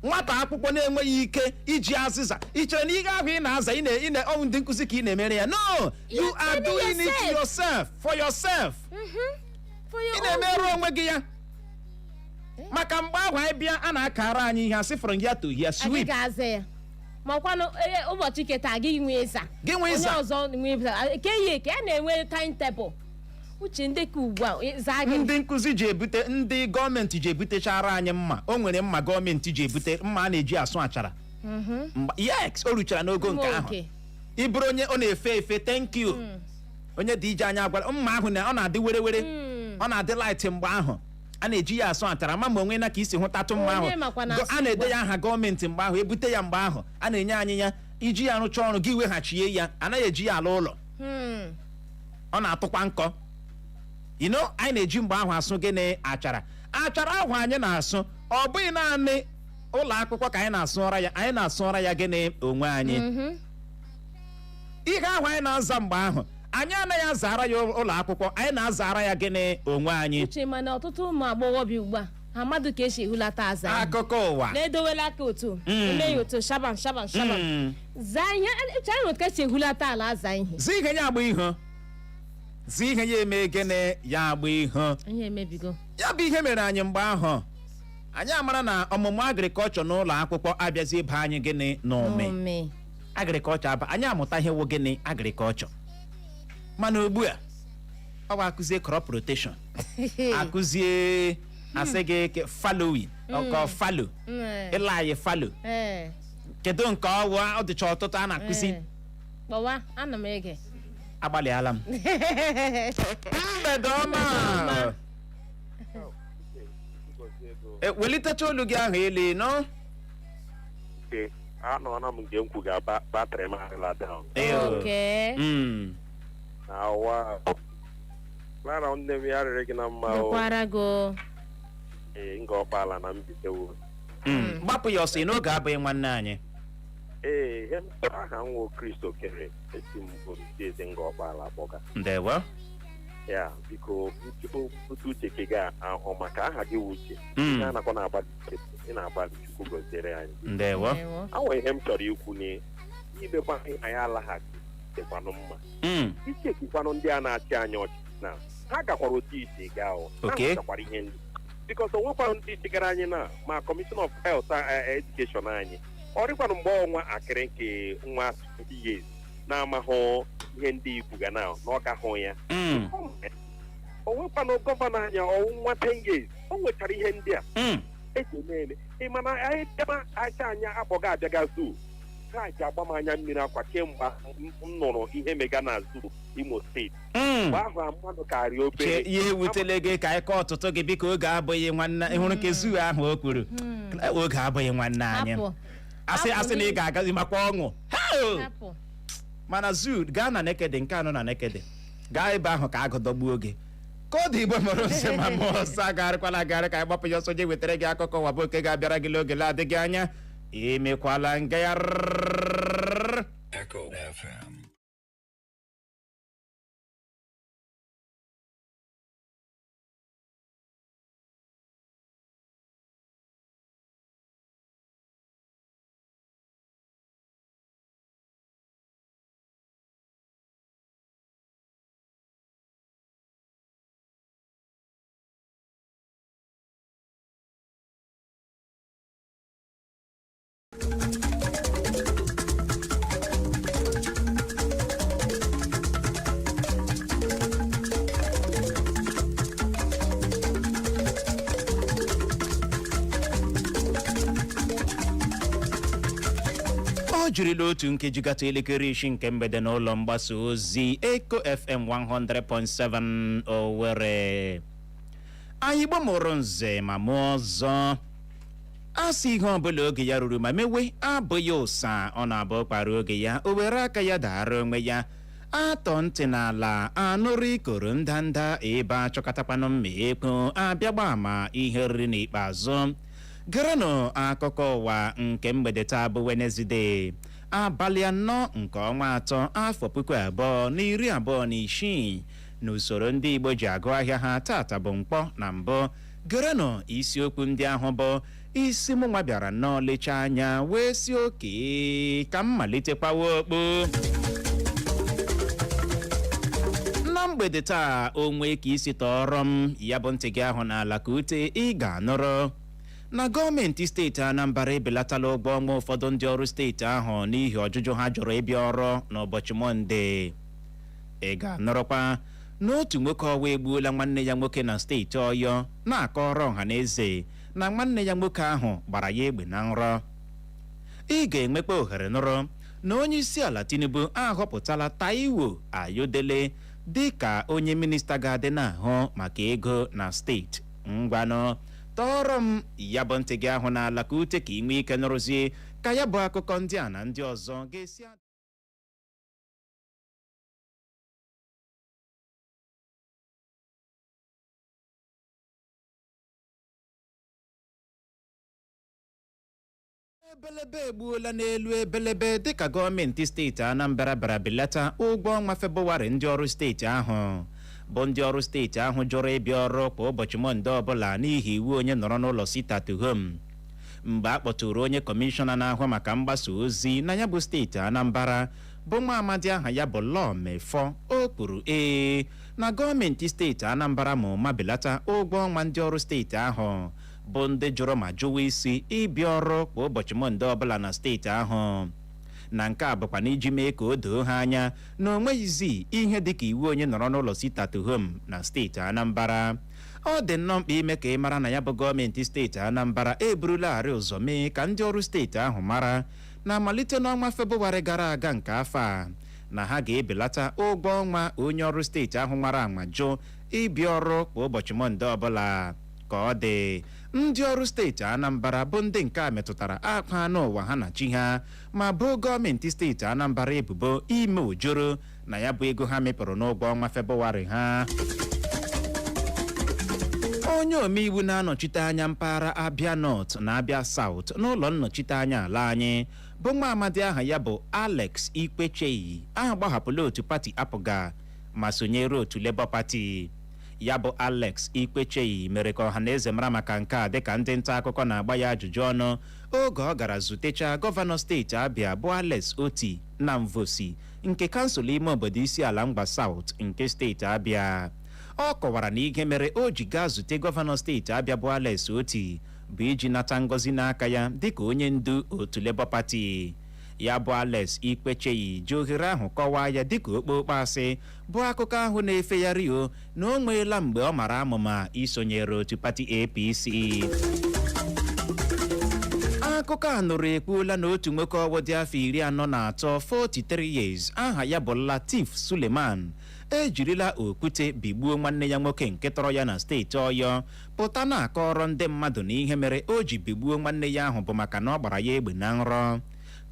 Nwata akwụkwọ na-enweghị ike iji azịza, ị chere na ihe ahụ ị na-aza, ị na ọnwụ ndị nkụzi ka ị na-emere ya? No, you You're are training doing it yourself. yourself, for yourself. For your Ị own na-emerụ onwe gị ya. Maka mgbe ahụ anyị bịa, a na-akara anyị ihe, asị from here to here, Anyị sweep. ga-aza ya, ma ọkwanụ ee, ụbọchị keta gị nwee ịza, Gị nwee ịza. onye ọzọ nwee ịza, ke ya eke a na-enwe timetable. Uche, ndị ka ugbu a zaa gị. Ndị nkụzi ji ebute, ndị gọọmenti ji ebutechara anyị mma. O nwere mma gọọmenti ji ebute, mma a na-eji asụ achara. Yes, o ruchara n'ogo nke ahụ. Oke. Ị bụrụ onye ọ na-efe efe, thank you, onye dị ije anya agwara mma ahụ na ọ na-adị were were, ọ na-adị light. Mgbe ahụ a na-eji ya asụ achara ma onwe na ka isi hụtatụ mma ahụ. Onye makwa na asụ A na-ede ugbu a. ya aha gọọmenti. Mgbe ahụ ebute ya, mgbe ahụ a na-enye anyị ya iji ya rụchaa ọrụ gị weghachie ya, anaghị eji ya ala ụlọ. Ọ na-atụkwa nkọ. Anyị na-eji mgbe ahụ asụ gịnị? Achara. Achara ahụ anyị na-asụ, ọ bụghị naanị ụlọ akwụkwọ ka anyị na-asụ ọra ya, anyị na-asụ ọra ya gịnị? Onwe anyị. Ihe ahụ anyị na-aza mgbe ahụ, Anyị anaghị azara ya ụlọ akwụkwọ, anyị na-azara ya gịnị? Onwe anyị. Uche, mana ọtụtụ ụmụ agbọghọbịa ugbu a, ha mmadụ ka esi ehulata aza ihe. Akụkọ ụwa. Na-edowela aka otu eme ya otu shaban shaban shaban. Zaa ihe. Uche, anyị nwere ka esi ehulata ala aza ihe. Zi ihe ya agba ihu, zi ihe ya eme gịnị? Ya agba ihu. Ihe emebigo. Ya bụ ihe mere anyị mgbe ahụ, anyị amara na ọmụmụ agriculture n'ụlọ akwụkwọ abịazi ịba anyị gịnị? N'ụmị. N'ụmị. Agriculture aba anyị, amụta ihe wụ gịnị? Agriculture. Mana ugbu a, ọ bụ akụzie crop rotation, akụzie, asị gị fallowing, ọkọ fallow, ịla anyị fallow. Kedu nke ọwụ? Ọ dịcha ọtụtụ a na-akụzi. Kpọwa, ana m ege. Agbalịala m. Mgbede ọma. Welitecha olu gị ahụ elu nọ. Anọla m nke m kwuga, battery m arịla down. Oke. Awa Clara, nne m, ya rịrị gị na mma o. Dịkwara gị o. Ee, nga ọkpala na mbitewo. Gbapụ ya ọsọ n'oge abụghị nwanne anyị. Ee, ihe m aha m wụ Chris Okere, esi m Oru steeti, nga ọkpala akpọga. Ndewo. Ya biko, otu uche ke ga ahụ maka aha gị wụ Uche. Ihe anakwa na-agbalị, ị na-agbalị, Chukwu gọziere anyị. Ndewo. Ndewo. Awa, ihe m chọrọ ikwu ni imekwa anyị alaghachi dịkwanụ mma. Ichekikwanụ ndị a na-achị anyị ọchịchị na ha gakwara otu isi gaa o ha hụtakwara ihe ndị because o nwekwarụ ndị chigara anyị na ma commission of health, education anyị, ọ dịkwanụ mgbe ọnwa akịrị nke nwa 20 years na-amahụ ihe ndị ikwuga na na ọ gahụ ya. O nwekwanụ governor anyị ọnwa 10 years, o nwechara ihe ndị a eji eme eme. Ị mana anyị bịa acha anyị akpọga abịaga zoo, ha ji agba m anya mmiri akwa kemgbe m nụrụ ihe mega na zoo Imo Steeti. Mgbe ahụ mmadụ karịa Che obere. Ya ewutele gị ka anyị kọọ ọtụtụ gị, biko, oge abụghị nwanne. Ị hụrụ ka zoo ahụ o kwuru, oge abụghị nwanne anyị. Hapụ. Asị Hapụ. Asị na ị ga-agazi makwa ọṅụ. Heo! Hapụ. Mana zoo gaa na nekede nke anọ na nekede, gaa ebe ahụ ka agụ dọgbuo gị. Ka ọ dị, Igbo mụrụ nsị ma mụọ ọsọ, agagharịkwala agagharị ka anyị gbapụ ya ọsọ je wetara gị akụkọ ụwa bụ oke ga-abịara gị n'oge na-adịghị anya. Emekwala ngagharị. Echo FM. Ọ jirila otu nkeji gata elekere 6 nke mgbede n'ụlọ mgbasa ozi Eco FM 100.7 Owerri. Anyị gbamụrụ nze ma mụọ ọzọ, a sị ihe ọbụla oge ya ruru ma mewe abụghị ụsa, ọ na-abụ kpara oge ya, o were aka ya dara onwe ya. Atọ ntị n'ala anụrụ ikoro ndanda ebe achọkọtakwanụ mma ekwu abịagba ama ihe riri n'ikpeazụ. Gerenụ akụkọ ụwa nke mgbede taa bụ Wenezdee, abalị 4 nke ọnwa 3, afọ 2026, n'usoro ndị Igbo ji agụ ahịa ha. Tata bụ mkpọ na mbụ, gerenụ isiokwu ndị ahụ bụ isi mụ nwa bịara nnọọ lechaa anya wee si oke ka m malitekwawa okpu na mgbede taa. Onwe ka isi tọọrọ m ya bụ ntị gị ahụ n'ala ka ute, ị ga-anụrụ na gọọmenti steeti Anambra ebelatala ụgwọ ọnwa ụfọdụ ndị ọrụ steeti ahụ n'ihi ọjụjụ ha jụrụ ịbịa ọrụ n'ụbọchị Mọnde. Ị ga-anụrụkwa na otu nwoke ọwa egbuola nwanne ya nwoke na steeti Ọyọ, na-akọrọ ọha na eze na nwanne ya nwoke ahụ gbara ya egbe na nrọ. Ị ga-enwekwa ohere nụrụ na onye isi ala Tinubu ahọpụtala Taiwo Ayodele dị ka onye minista ga-adị na-ahụ maka ego na steeti. Ngwanụ, tọọrọ m ya bụ ntị gị ahụ n'ala ka ute, ka ị nwee ike nụrụzie ka ya bụ akụkọ ndị a na ndị ọzọ ga-esi. Ebelebe egbuola n'elu ebelebe dịka gọọmenti steeti Anambra bịara belata ụgwọ ọnwa Febụwarị ndị ọrụ steeti ahụ, bụ ndị ọrụ steeti ahụ jụrụ ịbịa ọrụ kwa ụbọchị Mọnde ọbụla n'ihi iwu onye nọrọ n'ụlọ, sit at home. Mgbe a kpọtụrụ onye kọmishọna na-ahụ maka mgbasa ozi na ya bụ steeti Anambra, bụ nwa amadi aha ya bụ Law Mefor, o kwuru ee na gọọmenti steeti Anambra ma ụma belata ụgwọ ọnwa ndị ọrụ steeti ahụ, bụ ndị jụrụ ma jụwa isi ịbịa ọrụ kwa ụbọchị Mọnde ọbụla na steeti ahụ, na nke a bụkwa na iji mee ka o doo ha anya na o nweghịzi ihe dịka iwu onye nọrọ n'ụlọ, sit at home, na steeti Anambra. Ọ dị nnọọ mkpa ime ka ị mara na ya bụ gọọmenti steeti Anambra eburulagharị ụzọ mee ka ndị ọrụ steeti ahụ mara na malite n'ọnwa Febụwarị gara aga nke afọ a na ha ga-ebelata ụgwọ ọnwa onye ọrụ steeti ahụ nwara anwa jụ ịbịa ọrụ kwa ụbọchị Mọnde ọbụla. Ka ọ dị, ndị ọrụ steeti Anambra bụ ndị nke a metụtara akwa n'ụwa ha na chi ha ma boo gọọmenti steeti Anambra ebubo ime ojoro na ya bụ ego ha mepụrụ n'ụgwọ ọnwa Febụwarị ha. Onye omeiwu na-anọchite anya mpaghara Abia North na Abia South n'ụlọ nnọchite anya ala anyị, bụ nwa amadi aha ya bụ Alex Ikwecheghi, ahụ gbahapụla otu pati APGA ma sonyere otu Labour Party. Ya bụ Alex Ikwecheghi mere ka ọha na eze mara maka nke a dịka ndị nta akụkọ na-agba ya ajụjụ ọnụ oge ọ gara zutecha gọvanọ steeti Abia bụ Alex Otti na Nvosi nke kansụl ime obodo Isi Ala Ngwa South nke steeti Abia. Ọ kọwara na ihe mere o ji gaa zute gọvanọ steeti Abia bụ Alex Otti bụ iji nata ngọzi n'aka ya dịka onye ndu otu Labour Party. Ya bụ Alex Ikwecheghi ji ohere ahụ kọwaa ya dịka okpokpo asị bụ akụkọ ahụ na-efegharị o na o nweela mgbe ọ mara amụma isonyere otu pati APC. Akụkọ a nụrụ ekwuola na otu nwoke ọwụ dị afọ 43, 43 years, aha ya bụ Latif Suleiman, ejirila okwute bigbuo nwanne ya nwoke nke tọrọ ya na steeti Ọyọ, pụta na-akọrọ ndị mmadụ na ihe mere o ji bigbuo nwanne ya ahụ bụ maka na ọ gbara ya egbe na nrọ.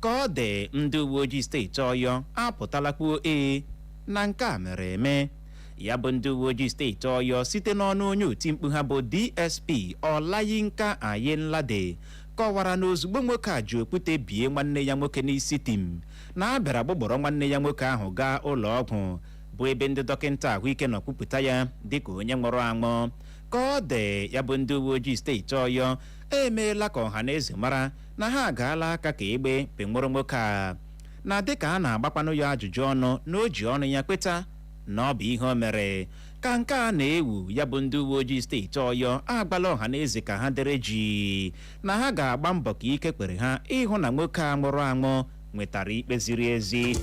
Ka ọ dị, ndị uwe ojii steeti Ọyọ apụtala kwuo ee na nke a mere eme. Ya bụ ndị uwe ojii steeti Ọyọ, site n'ọnụ onye oti mkpu ha bụ DSP Ọlayinka Ayinlade, kọwara na ozugbo nwoke a ji okwute bie nwanne ya nwoke n'isi tim na a bịara gbụgbọrọ nwanne ya nwoke ahụ gaa ụlọ ọgwụ, bụ ebe ndị dọkịta ahụike nọ kwupụta ya dịka onye nwụrụ anwụ. Ka ọ dị, ya bụ ndị uwe ojii steeti Ọyọ emeela ka ọha na eze mara na ha agaala aka ka egbe penwụrụ nwoke a, na dịka a na-agbakwanụ ya ajụjụ ọnụ na o ji ọnụ ya kweta na ọ bụ ihe o mere. Ka nke a na-ewu, ya bụ ndị uwe ojii steeti Ọyọ agbala ọha na eze ka ha dere ji na ha ga-agba mbọ ka ike kwere ha ịhụ na nwoke a nwụrụ anwụ nwetara ikpe ziri ezi.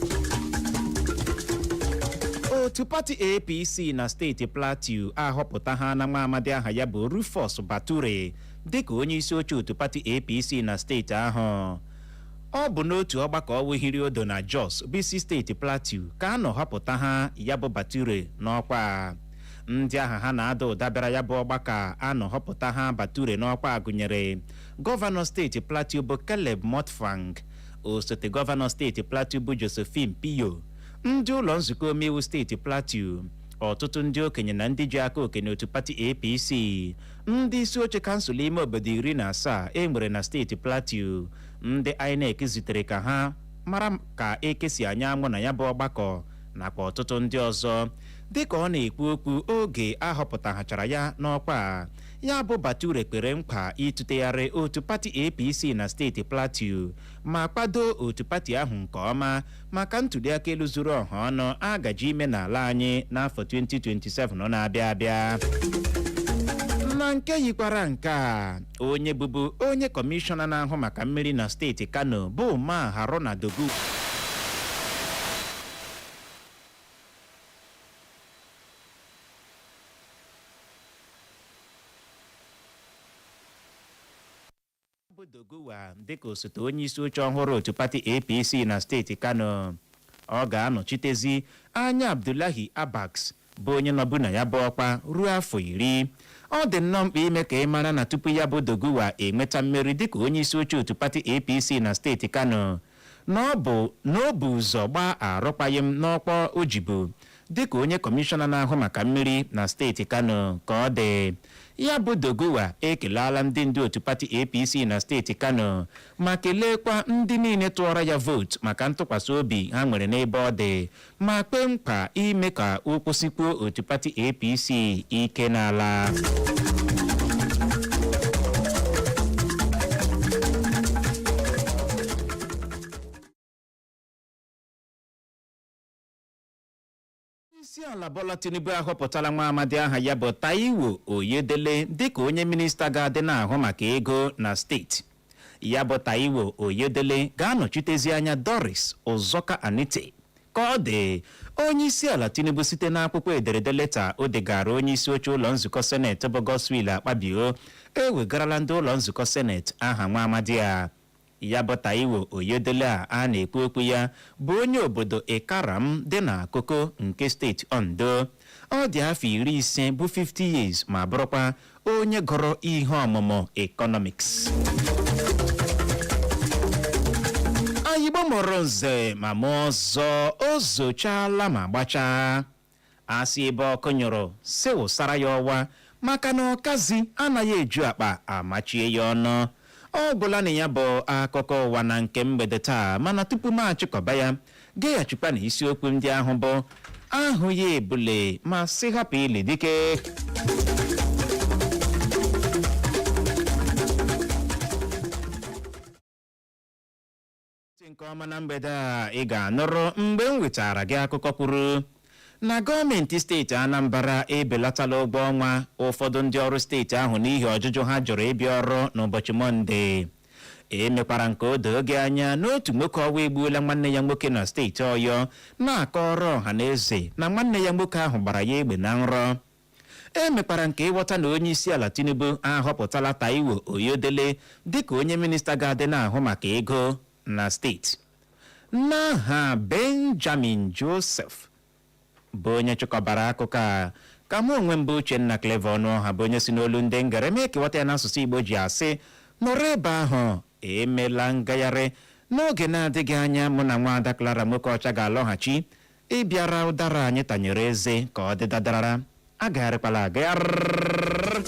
Otu pati APC na steeti Plateau ahọpụta ha na nwa amadi aha ya bụ Rufus Bature dịka onye isi oche otu pati APC na steeti ahụ. Ọ bụ n'otu ọgbakọ ọwụhiri odo na Jos, bụ isi steeti Plateau, ka a nọ họpụta ha ya bụ Bature n'ọkwa. Ndị aha ha na-ada ụda bịara ya bụ ọgbakọ a nọ họpụta ha Bature n'ọkwa gụnyere gọvanọ steeti Plateau bụ Caleb Mutfwang, osote gọvanọ steeti Plateau bụ Josephine Piyo, ndị ụlọ nzukọ omeiwu steeti Plateau, ọtụtụ ndị okenye na ndị ji aka okenye otu pati APC, ndị isi oche kansụl ime obodo 17 e nwere na steeti Plateau, ndị INEC zitere ka ha mara ka eke si anya anwụ na ya bụ ọgbakọ, nakwa ọtụtụ ndị ọzọ. Dịka ọ na-ekwu okwu oge a họpụtaghachara ya n'ọkwa a, ya bụ Bature kwere nkwa ịtụtegharị otu pati APC na steeti Plateau ma kwado otu pati ahụ nke ọma maka ntụliaka elu zuru ọha ọnụ a gaji ime n'ala anyị n'afọ 2027 na-abịa abịa. Na nke yikwara nke a, onye bụbu onye kọmishọna na-ahụ maka mmiri na steeti Kano bụ Ma Haruna Dogu bụ Doguwa dịka osote onye isi oche ọhụrụ otu pati APC na steeti Kano. Ọ ga-anọchitezi anya Abdullahi Abax, bụ onye nọbụ na ya bụ ọkwa ruo afọ 10. Ọ dị nnọọ mkpa ime ka ị mara na tupu ya bụ Doguwa enweta mmeri dịka onye isi oche otu pati APC na steeti Kano, na ọ bụ na o bụ ụzọ gbaa arụkwaghịm n'ọkwa o jibu dịka onye kọmishọna na-ahụ maka mmiri na steeti Kano. Ka ọ dị, Ya bụ Doguwa ekelala ndị ndu otu pati APC na steeti Kano, ma keleekwa ndị niile tụọrọ ya vootu maka ntụkwasị obi ha nwere n'ebe ọ dị, ma kpee mkpa ime ka o kwụsịkwuo otu pati APC ike n'ala. Isi ala Bola Tinubu ahọpụtala nwa amadi aha ya bụ Taiwo Oyedele dịka onye minista ga-adị na-ahụ maka ego na steeti. Ya bụ Taiwo Oyedele ga-anọchitezi anya Doris Ụzọka Anite. Ka ọ dị, onye isi ala Tinubu, site n'akwụkwọ ederede leta o degara onye isi oche ụlọ nzukọ seneti bụ Godswill Akpabio, ewegarala ndị ụlọ nzukọ seneti aha nwa amadi a. Ya bụ Taiwo Oyedele a a na-ekwu okwu ya bụ onye obodo Ikaram dị na Akoko nke steeti Ondo. Ọ dị afọ 50 bụ 50 years, ma bụrụkwa onye gụrụ ihe ọmụmụ economics. Ayigbo mụrụ nze ma mụọ ọzọ, o zochala ma gbachaa. Asị ebe ọkụ nyụrụ si wụsara ya ọwa, maka na ọkazi anaghị eju akpa amachie ya ọnụ. Ọ gwụla na ya bụ akụkọ ụwa na nke mgbede taa, mana tupu m achịkọba ya, geghachikwa na isiokwu ndị ahụ bụ ahụ ya ebule ma sị hapụ ili dike. Ntị nke ọma, na mgbede a ị ga-anụrụ mgbe m wetara gị akụkọ kwuru na gọọmenti steeti Anambra ebelatala ụgwọ ọnwa ụfọdụ ndị ọrụ steeti ahụ n'ihi ọjụjụ ha jụrụ ịbịa ọrụ n'ụbọchị Mọnde. Emekwara nke o doo gị anya n'otu nwoke ọwa egbuola nwanne ya nwoke na steeti Ọyọ, na-akọrọ ọha na eze na nwanne ya nwoke ahụ gbara ya egbe na nrọ. E mekwara nke ịghọta na onye isi ala Tinubu ahọpụtala Taiwo Oyedele dịka onye minista ga-adị na-ahụ maka ego na steeti. N'aha Benjamin Joseph bụ onye chịkọbara akụkọ a, ka mụ onwe mbụ Uchenna Clever Ọnụọha, bụ onye si n'olu ndị ngere mee kewata ya n'asụsụ Igbo, ji asị nọrọ ebe ahụ, emela ngagharị. N'oge na-adịghị anya, mụ na nwaada Clara nwoke ọcha ga-alọghachi ịbịara ụdara anyị tanyere eze ka ọ dị dadarara. Agagharịkwala agagharị.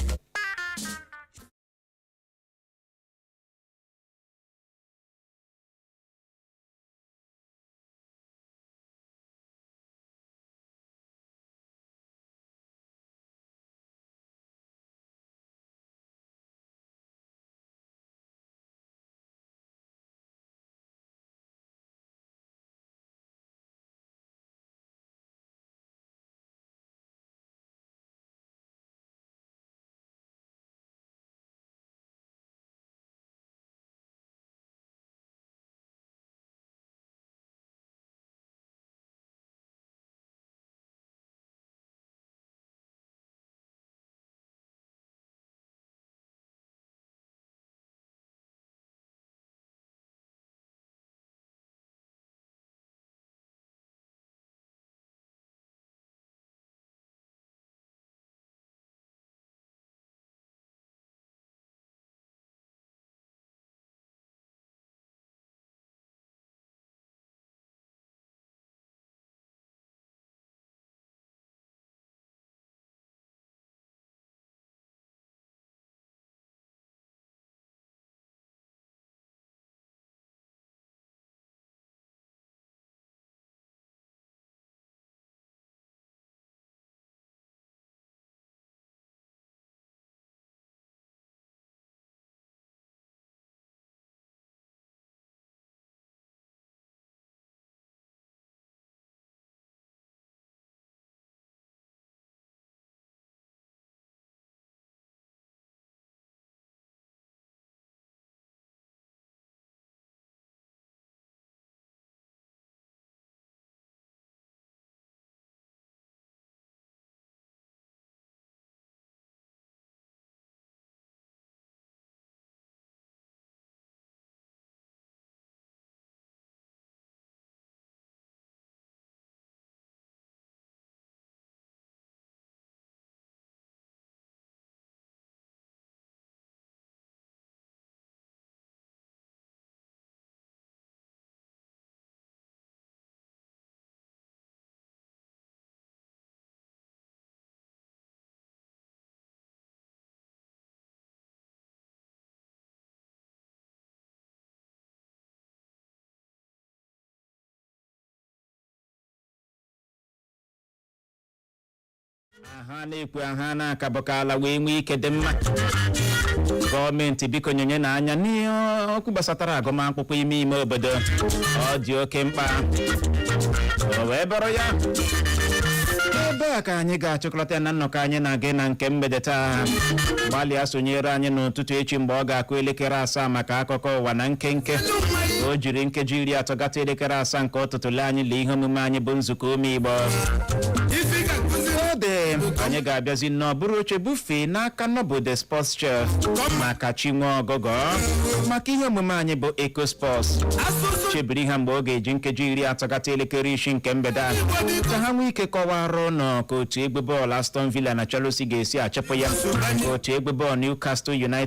Aha na-ekwu aha na-akabụkala wee nwee ike dị mma. Gọọmenti, biko, nyonye n'anya n'ihe okwu gbasatara agụmakwụkwọ ime ime obodo. Ọ dị oke mkpa. O wee bụrụ ya, ebe a ka anyị ga-achịkọlata ya na nnọkọ anyị na gị na nke mgbede taa. Gbalịa sonyere anyị n'ụtụtụ echi mgbe ọ ga-akụ elekere 7 maka akụkọ ụwa na nkenke. O jiri nkeji 30 gata elekere 7 nke ụtụtụ, lee anyị, lee ihe omume anyị bụ nzukọ ume Igbo. Ọ dị anyị ga-abịazi nnọọ bụrụ oche bufee n'aka Nọbụ the Sports Chef maka Chinwe Ọgụgọ maka ihe omume anyị bụ Eco Sports. Chebiri ha mgbe ọ ga-eji nkeji 30 gata elekere 6 nke mgbede a, ka ha nwee ike kọwara ụnụ ka otu egwu bọọlụ Aston Villa na Chelsea ga-esi achịpụ ya, ka otu egwu bọọlụ Newcastle United.